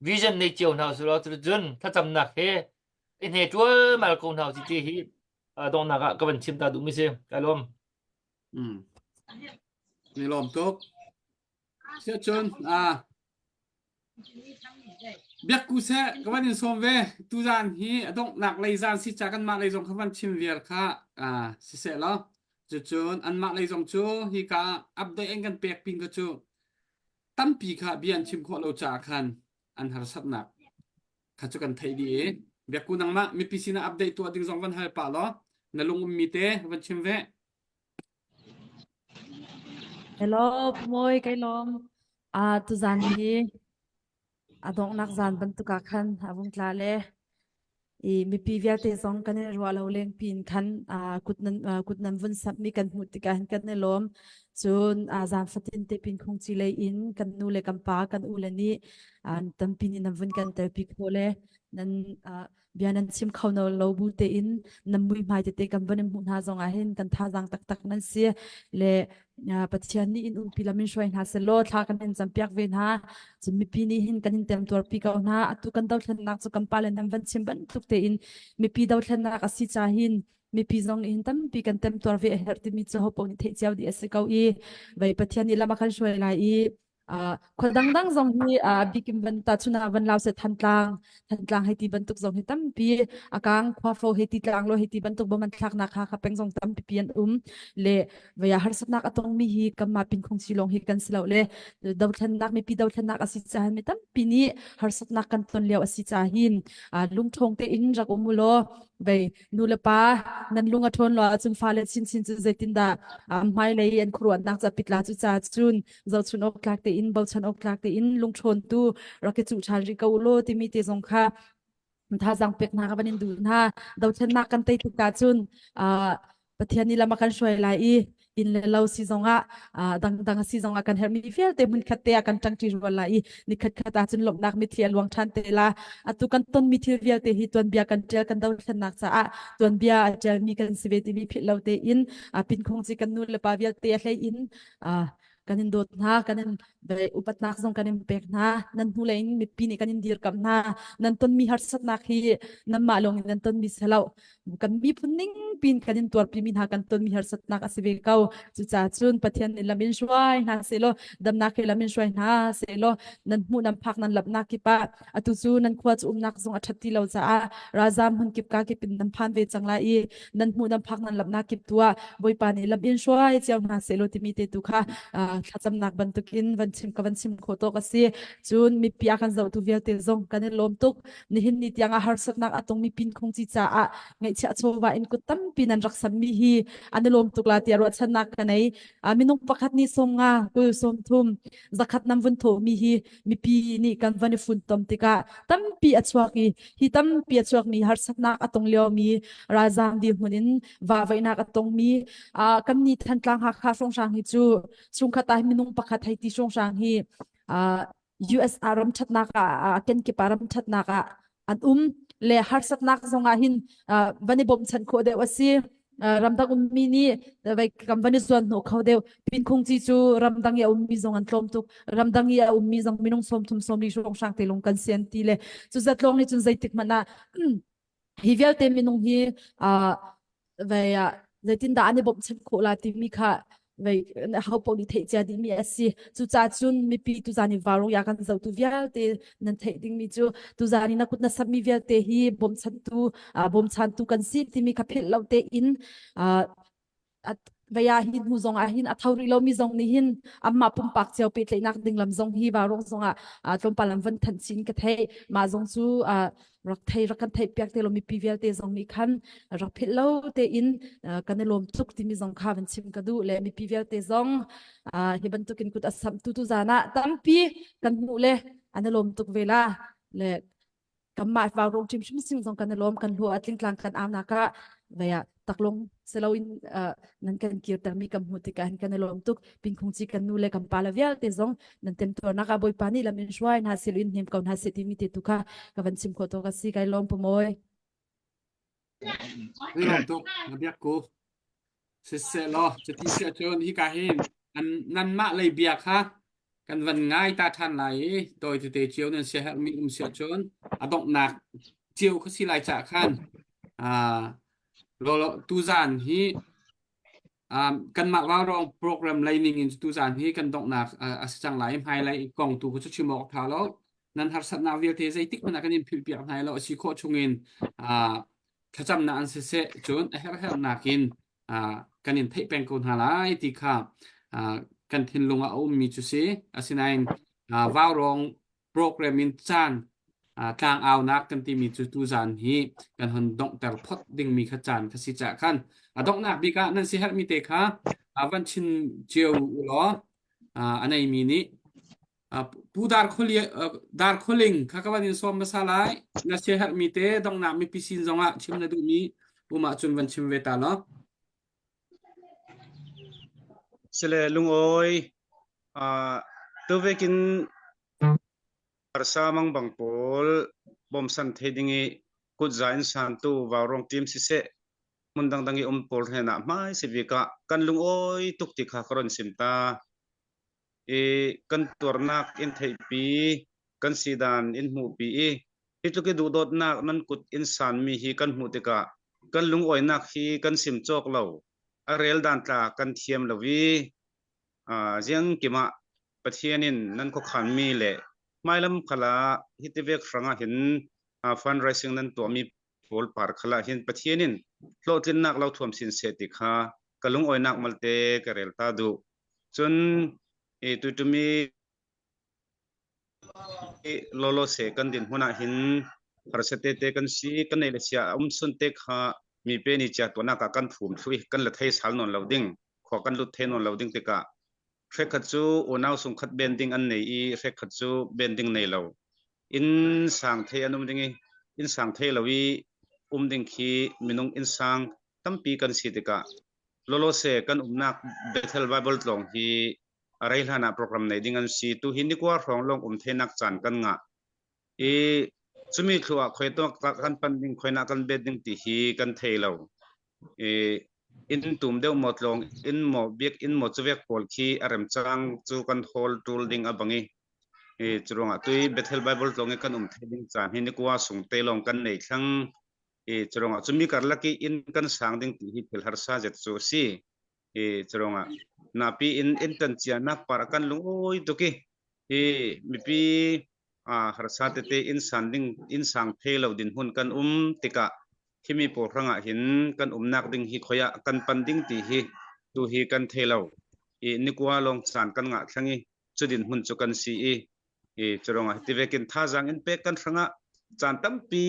vision nei cio hna usih law cuticun thlacamnak he i hne ṭualmal ko hna usih ti hi donghnak ah ka van chim ta duhmi si ka lawm Mm. Ni lawm tuk. Siahcun ah biakku seh ka van in sawm ve tuzan hi a donghnak lei zan si ca kanmah lei zong kha van chim viar kha ah siseh law cucun anmah lei zong cu hi ka update an kan pek pin ka cu tampi kha bia an chim khawh lo caah khan an harsatnak kha cu kan theih dih i biakku nangmah mipi sinah update tuah ding zong van hal pah law na lung ummi te van chim ve Hello, Pumawi kai lawm. Ah, tuzan hi a donghnak zan bantuk ah khan a vung tla le i mipi vialte zong kan i ruah lo leng pin khan ah kut nan ah, kut nan vun samh mi kan hmuh tikah hin kan i lawm. Cun ah zan fatin te pin khung ci lei in kan nu le kan pa kan u le nih ah tampi nih nan vun kan telpi khawh le nan ah bia nan chim kho no lo bu tein nan muihmai tete kan van in hmuh hna zong ah hin kan thazaang taktak nan si le Pathian nih in umpi lam in hruai hna selaw thla kan in campiak ve hna cun mipi nih hin kan in temtuar pi ko hna atu kan dothlennak cu kan pale nan van chim bantuk tein mipi dothlennak a si ca hin mipi zong in tampi kan temtuar ve a herh timi cu hopo nih theih cio dih a si ko i vei Pathian nih lam a kan hruai lai i khua dangdang zong hi bikin van ta chuna van lau se thantlang thantlang hei ti bantuk zong hi tampi akang khua fo hei ti tlang lo hei ti bantuk bom an thlak nak kha kha peng zong tampi pi an um le vaya harsatnak atong mi hi kamma pin khong si long hi kan si lo le dothlennak mipi dothlennak asi cha mi tampi nih harsatnak kan ton lio asi cha hin lungthong te in rak um lo vei nu le pa nan lung a ṭhawn lo ahcun fale chinchin cu zeitindah hmailei an khuaruahnak ca pitla cu ca cun zohchun awk tlak tein bochan awk tlak tein lungṭhawn tu rak i cuh ṭhan rih ko u law timi te zong kha thazaang pek hna ka van in duh hna dothlennak kan tei tik ahcun Pathian nih lam a kan hruai lai i inn le lo si zongah dangdang a si zongah kan herhmi vialte hmunkhat te ah kan ṭangṭi rual lai i nikhat khat ahcun lawmhnak mitthli a luang ṭhan te la atu kan tonmi thil vialte hi tuanbia kan ṭial kan dothlennak caah tuanbia a ṭialmi kan si ve timi philh lo tein pinkhung ci kan nu le pa vialte a hlei in kan in dawt hna kan in upatnak zong kan in pek hna nan hnulei in mipi nih kan in dirkamh hna nan tonmi harsatnak hi nanmah lawng in nan tonmi si lo kan miphun ning pin kan in tuarpi mi hna kan tonmi harsatnak a si ve ko cucaah cun Pathian nih lam in hruai hna selaw damnak he lam in hruai hna selaw nan hmuh nan phak nan lapnak kip ah atu cu nan khua cu umnak zong a ṭhat ti lo caah ralzam hmun kip ka kip in nan phan ve cang lai i nan hmuh nan phak nan lamnak kip tu ah Bawipa nih lam in hruai cio hna selaw timi te tu kha thlacamnak bantukin van chim ka van chim khawh tawk a si cun mipi a kan zohtu vialte zong kan i lawm tuk nihin ni tiang ah harsatnak a tongmi pinkhung ci caah ngaihchiah chawva in kut tampi nan rak sammi hi an i lawm tuk la tiah ruahchannak ka nei minung pakhat nih som nga kul som thum zakhat nam vun thawhmi hi mipi nih kan van i funtom tikah tampi a chuak i hi tampi a chuakmi harsatnak a tong liomi ralzaam dirhmun in vahvaihnak a tongmi kan nih Thantlang Hakha hrawnghrang hi cu chungkhat ah minung pakhat hei ti hrawnghrang hi US ah ram ṭhatnak ah kenkip ah ram ṭhatnak ah an um le harsatnak zong ah hin van i bawmchan khawh deuh a si ramdang ummi nih kan van i zuan hnawh kho deuh pinkhung ci cu ramdang i a ummi zong an tlawm tuk ramdang i a ummi zong minung 30 sawmli hrawnghrang te lung kan si an ti le cu zat lawng nih cun zeitik hmanh ah hi vialte minung hi vei ah zeitindah an i bawmhchanh khawh la timi kha vei ho paoh nih theih cia dihmi a si cucaah cun mipi tuzan i varung ya kan zohtu vialte nan theih dingmi cu tuzan i na kut na sammi vialte hi bawmchantu bawmchantu kan si timi kha philh lo tein. Vaya hi hnu zong ah hin a tho rih lomi zong nih hin amah pumpak cio pehtlaihnak ding lam zong hi vaurawng zong ah tlawmpal an van thanh chin ka thei mah zong cu rak thei rak kan theih piak te lo mipi vialte zong nih khan rak philh lo tein kan i lawm tuk timi zong kha van chim ka duh le mipi vialte zong hi bantukin kut a samh tu tu zan ah tampi kan hmuh le an i lawm tuk ve la le kanmah vaurawng ṭim hrim sing zong kan i lawm kan hlua tlingtlang kan au nak ah vaya taklong seloin nan kan kirtermi kan hmuh tikah hin kan i lawm tuk pinkhung ci kan nu le kan pa le vialte zong nan temtuarnak ah Bawipa nih lam in hruai hna seh in hnem ko hna seh timi te tu kha ka van chim khawh to ka si kai lawm pamoy Ni lawm tuk na biak ko Siseh law cuti si ahcun hika hin an nanmah lei bia kha kan van ngai ta ṭhan lai i tawi tete cio nan siaherhmi um si ahcun a donghnak cio kha si lai caah khan ah lawlaw tuzaan hi um, kanmah vaurawng program lei ning in tuzaan hi kan donghnak a si cang lai i hmailei kong tu cu chim awk ṭha lo nan harsatnak vialte zeitik hmanh ah kan in philhpiak hna lo a si khawh chungin ah thlacamnak an siseh cun a herhherhnak in kan in theih peng ko hna lai ti kha kan thinlung ah a ummi cu si. Asinain vaurawng program in caan tlang aunak kan timi cu tuzaan hi kan hon donghter phot dingmi kha caan kha si cah khan a donghnak bik ah nan si herhmi te kha van chin cio u law a neimi nih Pu Dar Dar Khualing kha ka van in sawm hmasa lai. Na siaherhmi te donghnak mipi sin zongah chim na duhmi um ahcun van chim ve ta law. Sile lungawi uh, tuvekin harsa mang bang pawl bawmsan thei ding i kutza in santu vaurong team siseh hmun dangdang i um pawl hnenah hmai si bik ah kan lungawi tuk ti kha ka ron sim ta i kan tuarnak in theihpi kan sidan in hmuhpi i hi tluk i duhdawtnak nan kut in sanmi hi kan hmuh tikah kan lungawinak hi kan sim cawk lo a rel dan tla kan thiam lo i ziang kim ah Pathian in nan khuakhanmi le hmailam khala hi ti vek hrangah hin fundraising nan tuahmi pawl par khala hin Pathian in hlawhtlinnak lo thuam sin seh ti kha ka lungawinak malte ka rel ta duh Cun i tuṭum i lawlaw seh kan dinhmun ah hin harsa tete kan si kan nei le sia a um sun te kha mi pe ni chia tuahnak ah kan phum thlu i kan la thei sal nawn lo ding khua kan lut thei nawn lo ding tikah hrekhat cu unau sungkhat ben ding an nei i hrekhat cu ben ding nei lo inn sang thei an um ding i inn sang thei lo i um ding khi minung inn sang tampi kan si tikah Lawlawse kan umnak Bethel Bible tlawng hi a rei hlan ah program nei ding an si. Tu hi nikua hrawng lawng um thenak caan kan ngah. I cumi thlu ah khoi tuak kan pan ding khoi na kan bet ding ti hi kan thei lo. I inn tum deuh maw tlawng inn maw biak inn maw chuvek pawl khi a rem cang cu kan hawl tul ding a bangi. I curuangah tui Bethel Bible tlawng i kan um thei ding caan hi nikua sung te lawng kan nei thlang. I curuangah cumi karlak i inn kan sang ding ti hi thil harsa zet cu a si. I curuangah napi in inn tan cianak par kan lungawi tuk i hi mipi a harsa tete inn san ding inn sang phei lo din hmun kan um tikah himi pawl hrangah hin kan umnak ding hi khoia kan pan ding ti hi tu hi kan thei lo i nikua lawng caan kan ngah thlang i cudin hmun cu kan si i i curangah hiti vekin thazaang in pek kan hrangah caan tampi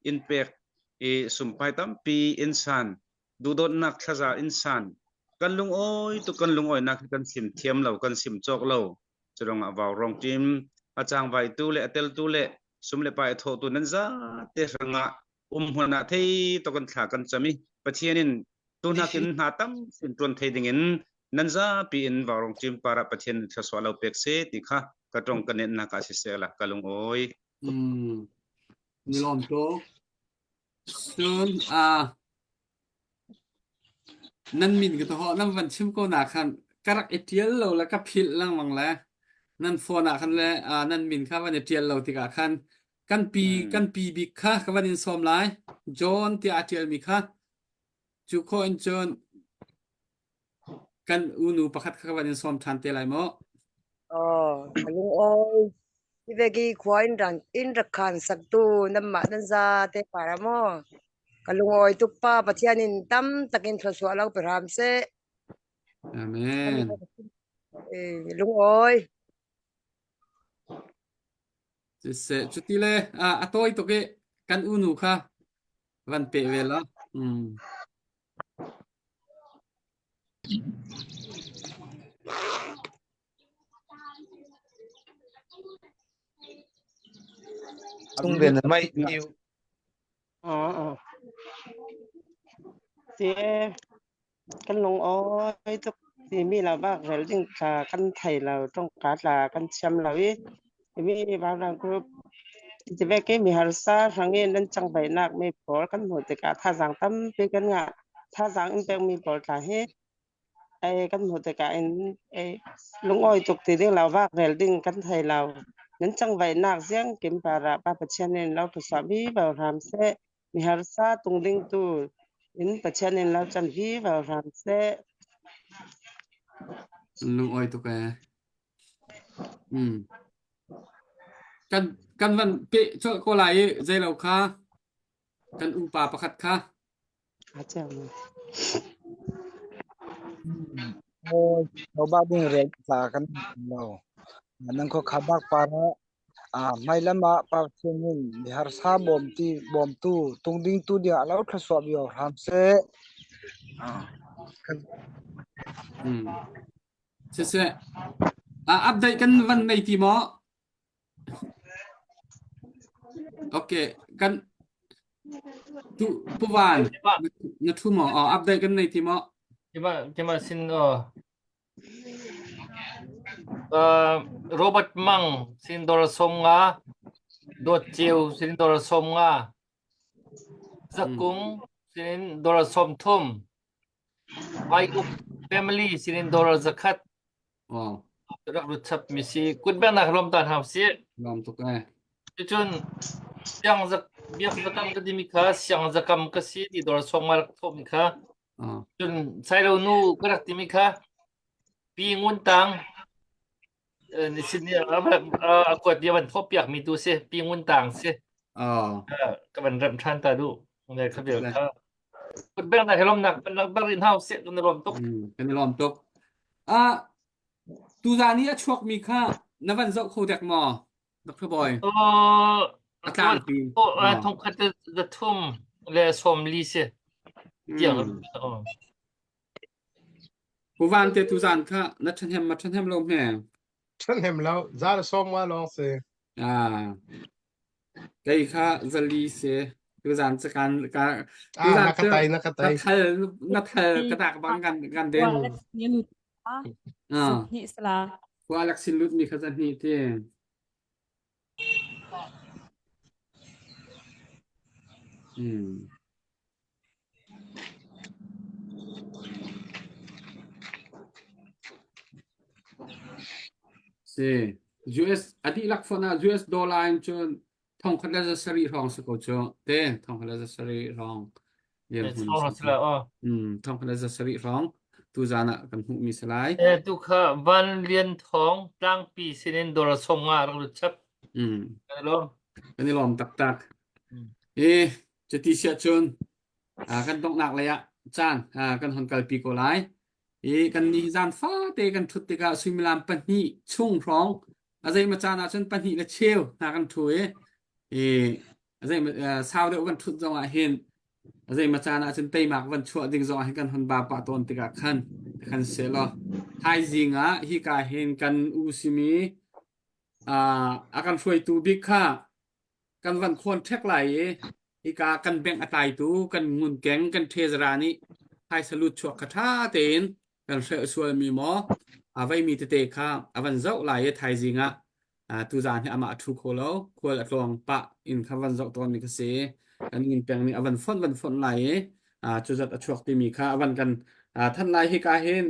in pek i sumpai tampi in san duhdawtnak thlaza in san kan lungawi tuk kan lungawinak hi kan sim thiam lo kan sim cawk lo curangah vau rong tim a changvai tu le a tel tu le sum le pai tho tu nan za te hrangah um hmun ah thei to kan thla kan cham i Pathian in tu nakin hna tam sin tuan thei ding in nan zapi in vaurong cim para Pathian thlasua lo pek se ti kha ka tong ka nen nak ah siseh la ka lung oi Mm. Ni lawm tuk. Cun ah Nan min ka taho nan van chim ko na khan ka rak i ṭial lo le ka philh lengmang le nan phone ah khan le uh, nan min kha van i ṭial lo tikah khan kan pi kan pi bik kha ka van in sawm lai John tiah a ṭialmi kha cu khawh in cun kan unu pakhat kha ka van in sawm ṭhan te lai mu. Oh, ka lungawi. Hi veki khua in ran in rak khan saktu nanmah nan za te para maw? Ka lungawi tuk pa Pathian in tam takin thluachuah lo pe hram seh. Amen. Eh, lungawi. Siseh, cuti le a tawi tuk i kan unu kha van peh ve la. Mm. Tung ven mai niu. Ờ, ờ. Ti kan lung awi tuk timi lo bak rel ding tla kan thei lo tongka tla kan thiam lo i mi vaulang group ti ve ke mi harsa hrang in nan chang bai nak mi pawl kan hmuh tikah thazaang tampi kan ngah thazaang in pek mi pawl tla hi Ei kan hmuh tikah in ei lungawi tuk ti ding lo vak rel ding kan thei lo. Nan cangvaihnak ziang kim para Pa Pathian in lo thlusuah vi vo hram seh. Mi harsa tung ding tu in Pathian in lo chan vi vo hram seh. Lungawi tuk ee. Mm. Kan kan van pe colh ko lai i zeilo kha kan upa pakhat kha A ceu mi. Lo ba ding rel tla kan lo. Nan kho khabak para a hmailam ah Pathian in mi harsa bawmti bawmtu tungding tu ding ah lo thluasuah bio hram seh. Hmm. Siseh. Ah, update kan van nei ti maw? Okay, kan tu Pu Van na thu maw? Oh, update kan nei ti maw? Keimah keimah sin uh, uh, Robert Mang sin dollar som nga Dawt Ceu sin dollar som nga Zakung sin dollar som thum Vai Uk family sin dollar zakhat Wow. Rak lut chap mi si kut bengnak lom ta hau si. Lom tuk eh. Cucun siang zak biak zakam ka timi kha siang zakam ka si ti dor song ma rak thawh mi kha. Cun sailo nu ka rak timi kha pi ngun tang ni sin ni a kuat dia van thawh piak mi tu si pi ngun tang si. Ka van rem than ta du. Ne kha bil kha. Kut bengnak he lomnak bang rin hau seh kan i lawm tuk. Kan i lawm tuk. Ah, tuzan i a chuakmi kha na van zoh kho dek maw, Dr. Boy? A tlangpi. Thong khat le thum le sawm li si. Tiang. Pu Van te tuzan kha na ṭhahnem ma ṭhahnem lo hme? Ṭhahnem lo, za le sawm nga lawng si. Ah. Kei kha zali si. Tuzan cu kan ka Ah, tuzan na ka cu tai, na ka na tai. thal na thal ka tak bang kan kan den. Ah. Zahnih sala. Khua lak sin lut mi kha zahnih ti. Hmm. Si. US a dihlak fawn ah US dollar in cun thongkhat le zasarih hrawng si ko cu. Te thongkhat le zasarih hrawng dirhmun si. Mm, thongkhat le zasarih hrawng tuzan ah kan hmuhmi si lai. Eh tu kha Van Lian Thawng tlangpi sinin dollar som nga rak lut chap. Mm. Kan i lawm. Kan i lawm taktak. I cuti siah cun kan donghnak lei ah caan kan hon kalpi ko lai. I kan ni zan fate kan ṭhut tikah suimilam pahnih chung hrawng a zeimaw caan ahcun pahnih le cheu hna kan ṭhu i i a zeimaw sau deuh kan ṭhut zong ah hin a zeimaw caan ahcun teimak van chuah ding zong ah hin kan hon ba pah tawn tikah khan khan selaw thaizing ah hika hin kan u simi a kan hruaitu bik kha kan van khawn ṭhek lai i hika kan bank a tlaitu kan ngunkeng kan treasurer nih phaisa lut chuak kha ṭha tein kan hrelh sualmi maw a veimi tete kha a van zoh lai i thaizing ah tuzaan hi amah a ṭhu kho lo khual a tlawng pah in kha van zoh tawnmi kha si kan ngunpeng nih a van fonh van fonh lai i cuzat a chuak timi kha a van kan thanh lai hika hin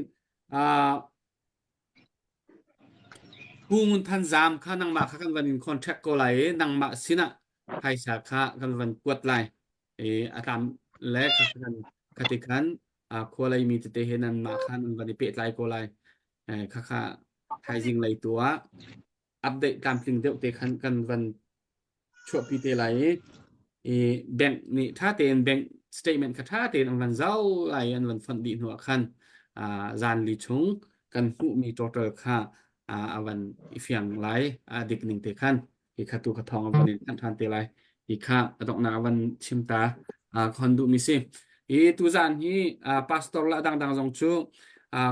Pu Ngun Than Zam kha nangmah kha kan van in contract ko lai i nangmah sinah phaisa kha kan van kuat lai i a tlam le kha kan khati khan khua lei mi tete he nanmah kha nan van i pehtlai ko lai. Kha kha thaizing lei tu ah update tlamtling deuh te khan kan van chuahpi te lai i i bank nih ṭha tein bank statement kha ṭha tein an van zoh lai i an van fonh dih hnu ah khan. zan li chung kan hmuhmi total kha a van i fiang lai a dik ning te khan hi kha tu kha thawng a van in thanh ṭhan te lai hi kha a donghnak a van chim ta khon duhmi si i tuzan hi pastor la dangdang zong cu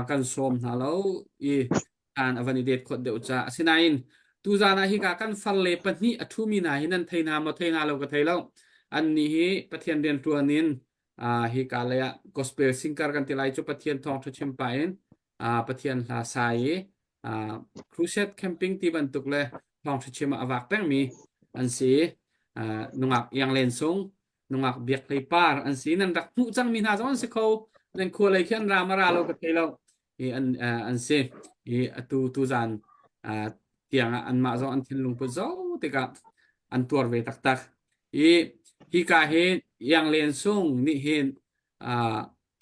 kan sawm hna lo i an a van i det khawt deuh ca asinain tuzan ah hika kan farle pahnih a ṭhumi hna hi nan thei hna maw thei hna lo ka thei lo an nih hi Pathian rian ṭuan in hika lei ah gospel singer kan ti lai cu Pathian thawngṭha chim pah in Pathian hla sa i crusade camping ti bantuk le thawngṭha chim ah a vak pengmi an si. Nungak Iang Len Sung, nungak Biak Hlei Par an si. Nan rak hmuh cangmi hna zong an si kho. Nan khua lei khi an ra ma ra lo ka thei lo. Hi an an si. Hi atu tuzan tiang ah anmah zong an thinlung put zo tikah an tuar ve taktak. I hika hi Iang Len Sung nih hin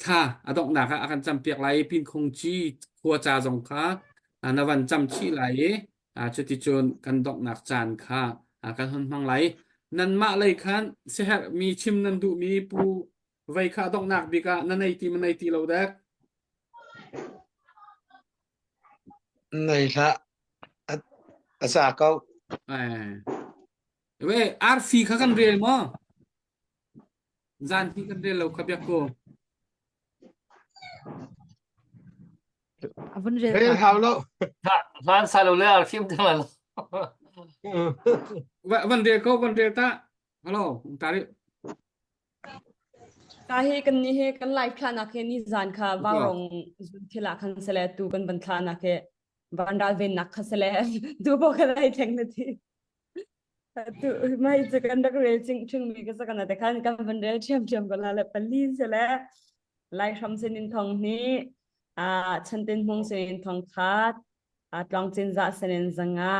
thla a donghnak ah a kan campiak lai i Pinkhung Ci khua ca zong kha na van cam chih lai i cuticun kan donghnak caan kha kan hun hmang lai. Nanmah lei khan siaherhmi chim nan duhmi pu vei kha a donghnak bik ah na nei ti ma nei ti lo dek? Nei hlah. A za ko. Eh. We arfi kha kan rel maw? Zan hi kan rel lo kha biak ko. A vun rel Rel ta. hau lo. Hlan sa lo le ar fim te mal. Va van rel ko van rel ta. Hello, tari. Ka hi kan ni he kan live thla nak he ni zan kha vaurong zun thil ah khan sele tu kan van thla nak he van ral ven nak kha sele tu bo kan ai thleng na thi. Tu mai chu kan rak rel ching ching mi ka sa kan te khan kan van rel thiam thiam ko la le pali sele lai hram sin in thong ni a chantin hmung sin in thong khat a tlong cin za sin in zanga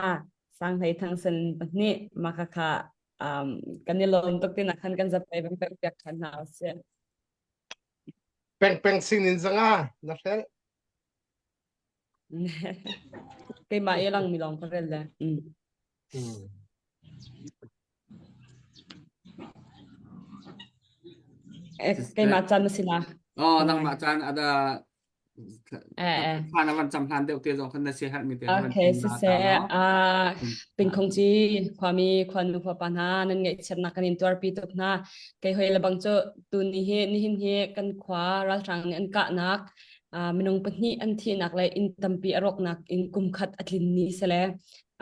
sang hlei thang sin in pahnih ma kha kha um kan i lawm tuk tin ah khan kan zapai bang pek piak than hna usih. Peng peng sin in zanga na hrel. Keimah i lang mi lawng ka rel le. Mm. Mm. Eh, keimah caan na si la. Oh, nangmah caan ada Eh, eh. Thla na van cam hlan deuh te zong khan na si herh mi te kha van Okay, chim na ta siseh, no. ah, Pingkhong ci khuami khuanu khuapa hna nan ngaihchiatnak kan in tuarpi tuk hna. Kei hoi le bang cu tu ni hi nihin hi kan khua ralhrang nih an kahnak ah, minung pahnih an thihnak le inn tampi a rawknak in kum khat a tlin ni sele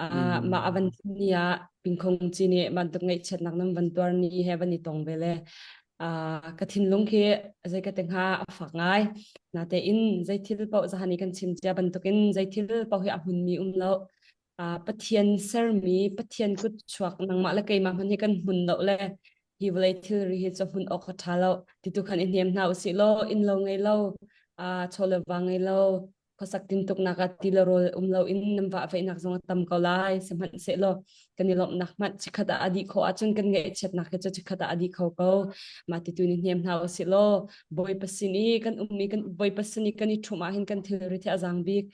ah, mah a van tlin ni ah Pingkhong ci nih bantuk ngaihchiatnak nan van tuar ni he van i tong ve le ah, ka thinlung khi zei ka te hnga a fak ngai. Natein zei thil paoh zahan i kan chim cia bantukin zei thil paoh hi a hmunmi um lo. Uh, Pathian sermi Pathian kut chuak nangmah le keimah hmanh hi kan hmun lo le hi vawlei thilri hi cu hmun awk a ṭha lo. Ti tu khan i hnem hna usih law inn lo ngei lo, uh, chaw le va ngei lo, khuasak tintuknak ah ti le rawl um lo in nan vah veihnak zong a tam ko lai. Sihmanhsehlaw kan i lawmhnak hmanh chikkhat ah a dih khawh ahcun kan ngaihchiatnak hi cu chikkhat ah a dih kho ko. Mah ti tu ni hnem hna usih law Bawipa sin i kan ummi kan Bawipa sin i kan i ṭhumh ahhin kan thilri hi a zaang bik.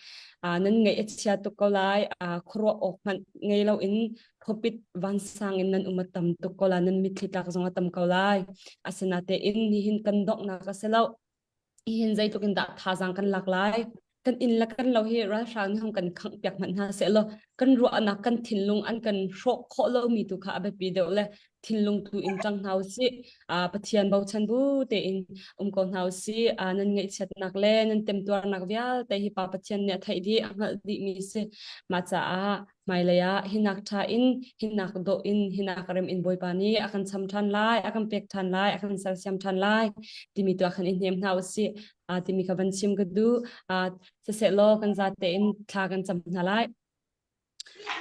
Uh, nan ngaih a chia tuk ko lai. Uh, khuaruah awk hmanh ngei lo in khuapit vansang in nan um a tam tuk ko lai. Nan mitthli tlak zong a tam ko lai. Asinatein nihin kan donghnak a si lo. Hihin zeitluk in dah thazaang kan lak lai. Kan inn le kan lo hi ralhrang nih hong kan khangh piak hmanh hna sehlaw kan ruahnak kan thinlung an kan hrawh khawh lomi tu kha a biapi deuh le thinlung tu in ṭang hna usih. Uh, Pathian bochan bu tein um ko hna usih. Uh, nan ngaihchiatnak le nan temtuarnak vialte hi Pa Pathian nih a theih dih, a hngalh dihmi si. Mah caah hmailei ah hinak ṭha in, hinak dawh in, hinak rem in Bawipa nih a kan cham ṭhan lai, a kan pek ṭhan lai, a kan sersiam ṭhan lai timi tu ah khan i hnem hna usih. Uh, timi kha van chim ka duh. Uh, sisehlaw kan zate in thla kan cam hna lai.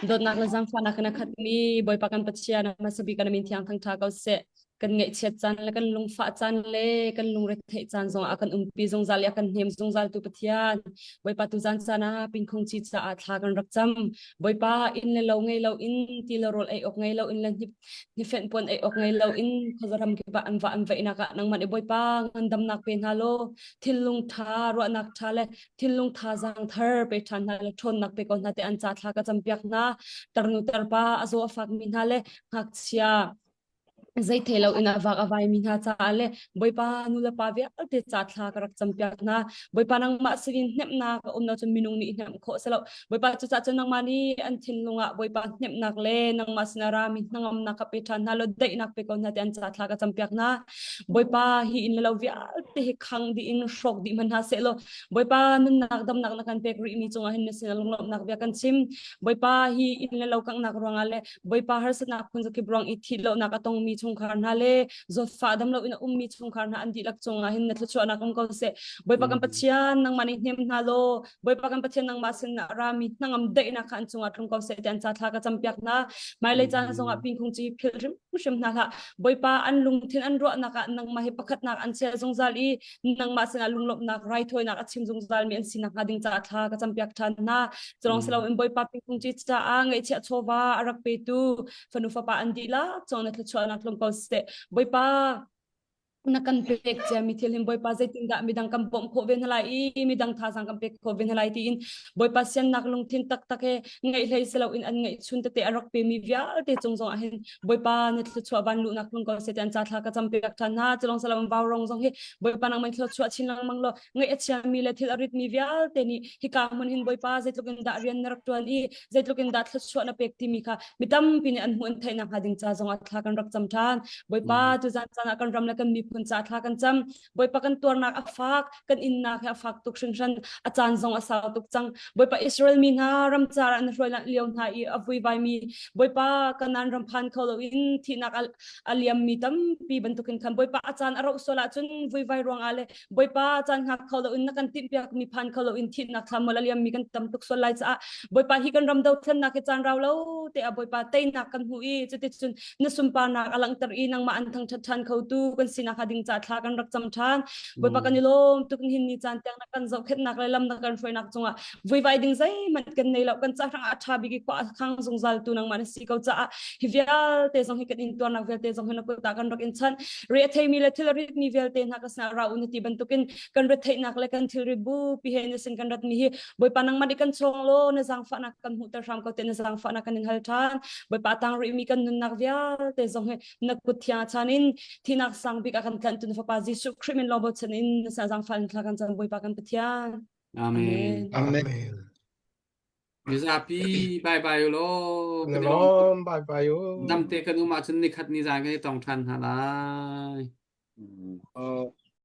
Dawtnak le zaangfahnak in a khatmi Bawipa kan Pathian a hmasa bik kan min thiang thangṭha ko seh. Kan ngaihchiat caan le kan lungfah caan le kan lungretheih caan zongah a kan umpi zungzal i a kan hnem zungzal tu Pathian. Bawipa tu zan caan ah pingkhung ci caah thla kan rak cam. Bawipa inn le lo ngei lo in ti le rawl ei awk ngei lo in le hnifenh puan ei awk ngei lo in khuazaram kip ah an va an vaihnak ah nangmah nih Bawipa ngandamnak pe hna law thinlung ṭha ruahnak ṭha le thinlung thazaang thar pe ṭhan hna le ṭhawnnak pe ko hna te an ca thla ka campiak hna tarnu tarpa a zaw a fakmi hna le ngakchia. Zei thei lo in a vak a vaimi hna caah le Bawipa nu le pa vialte ca thla ka rak campiak hna. Bawipa nangmah sinin hnemhnak a um lo cun minung nih hnemh khawh si lo. Bawipa cucaah cun nangmah nih an thinlung ah Bawipa hnemhnak le nangmah sinah rami hnangamnak ka pe ṭhan hna law daihnak pe ko hna ti an ca thla ka campiak hna. Bawipa hi inn le lo vialte hi khang dih in hrawk dih hmanh hna seh law Bawipa nunnak damnak na kan pek rihmi cungah hin na sinah lunglawmhnak bia kan chim. Bawipa hi inn le lo kanghnak ruangah le Bawipa harsatnak phunzakip ruang i thih lonak a tongmi chungkhar hna le zawtfah dam loin a ummi chungkhar hna an dihlak cungah hin na thluachuahnak um ko seh. Bawipa kan Pathian nangmah nih hnem hna law Bawipa kan Pathian nangmah sin ah rami hnangam daihnak kha an cungah tlung ko seh ti an ca thla ka campiak hna. Hmailei caan zongah pingkhung ci philh hrimhrim hna hlah. Bawipa an lungthin an ruahnak ah nangmah hi pakhatnak an chia zungzal i nangmah sinah lunglawmhnak raithawinak a chim zungzalmi an si nakhnga ding caah thla ka campiak ṭhan hna. Culong siloin Bawipa pingkung ci caah ngaihchiah chawva a rak petu fanu fapa an dihlak cong na thluachuahnak tlung ko seh. Bawipa na kan pek ciami thil hin Bawipa zeitindah midang kan bawmh khawh ve hna lai i midang thazaang kan pek khawh ve hna lai tiin Bawipa siannak lungthin taktak he ngeih hlei si loin an ngeih chun tete a rak pemi vialte cung zong ah hin Bawipa na thluachuah van luhnak tlung ko seh ti an ca thla ka cam piak ṭhan hna. Culong salam vaurong zong hi Bawipa nang man thluachuah chin lengmang law ngaih a chiami le thil a ritmi vialte nih hika hmun hin Bawipa zeitluk in dah rian na rak ṭuan i zeitluk in dah thluachuah na pek timi kha mi tampi nih an hmuh an theih nakhnga ding ca zong ah thla kan rak cam ṭhan. Bawipa tuzan caan ah kan ram le kan miphun ca thla kan cam. Bawipa kan tuarnak a fak, kan innak hi a fak tuk hringhran, a caan zong a sau tuk cang. Bawipa Israel mi hna ramcar ah na hruai lio hna i a vuivaimi Bawipa Kanaan ram phan kho loin thihnak a liammi tampi bantukin khan Bawipa a caan a rauh sual ahcun vuivai ruangah le Bawipa caan hngak kho loin na kan timhpiakmi phan kho loin thihnak thlammual a liammi kan tam tuk sual lai caah Bawipa hi kan ram dothlennak hi caan rau lo te ah Bawipa teinak kan hmu i cuticun na sunparnak a langhter i nangmah an thangṭhat ṭhan khotu kan sinak hnga ding ca thla kan rak cam ṭhan. Bawipa kan i lawm tuk nihin ni caan tiang na kan zohkhenhnak le lam na kan hruainak cungah vuivai ding zeihmanh kan nei lo kan ca hrangah a ṭha bik i khua a khang zungzal tu nangmah na si ko caah hi vialte zong hi kan intuarnak vialte zong hi na kut ah kan rak in chanh. Re a theimi le thil a ritmi vialte hna ka sinah ra u na ti bantukin kan retheihnak le kan thilri bupi he na sin kan ratmi hi Bawipa nangmah nih kan chawng law na zaangfahnak kan hmuhter hram ko te na zaangfahnak kan in hal ṭhan. Bawipa tang rihmi kan nunnak vialte zong hi na kut thiang chan in thinak sang bik a kan tlanhtu na fapa Jesuh Khrih min lawng bochan in na zaangfah in thla kan cam Bawipa kan Pathian. Amen. Amen. Mizapi bye bye law. Na lawm bye bye u. Dam te kan um ahcun nikhat ni zan kan i tong ṭhan hna lai. Oh.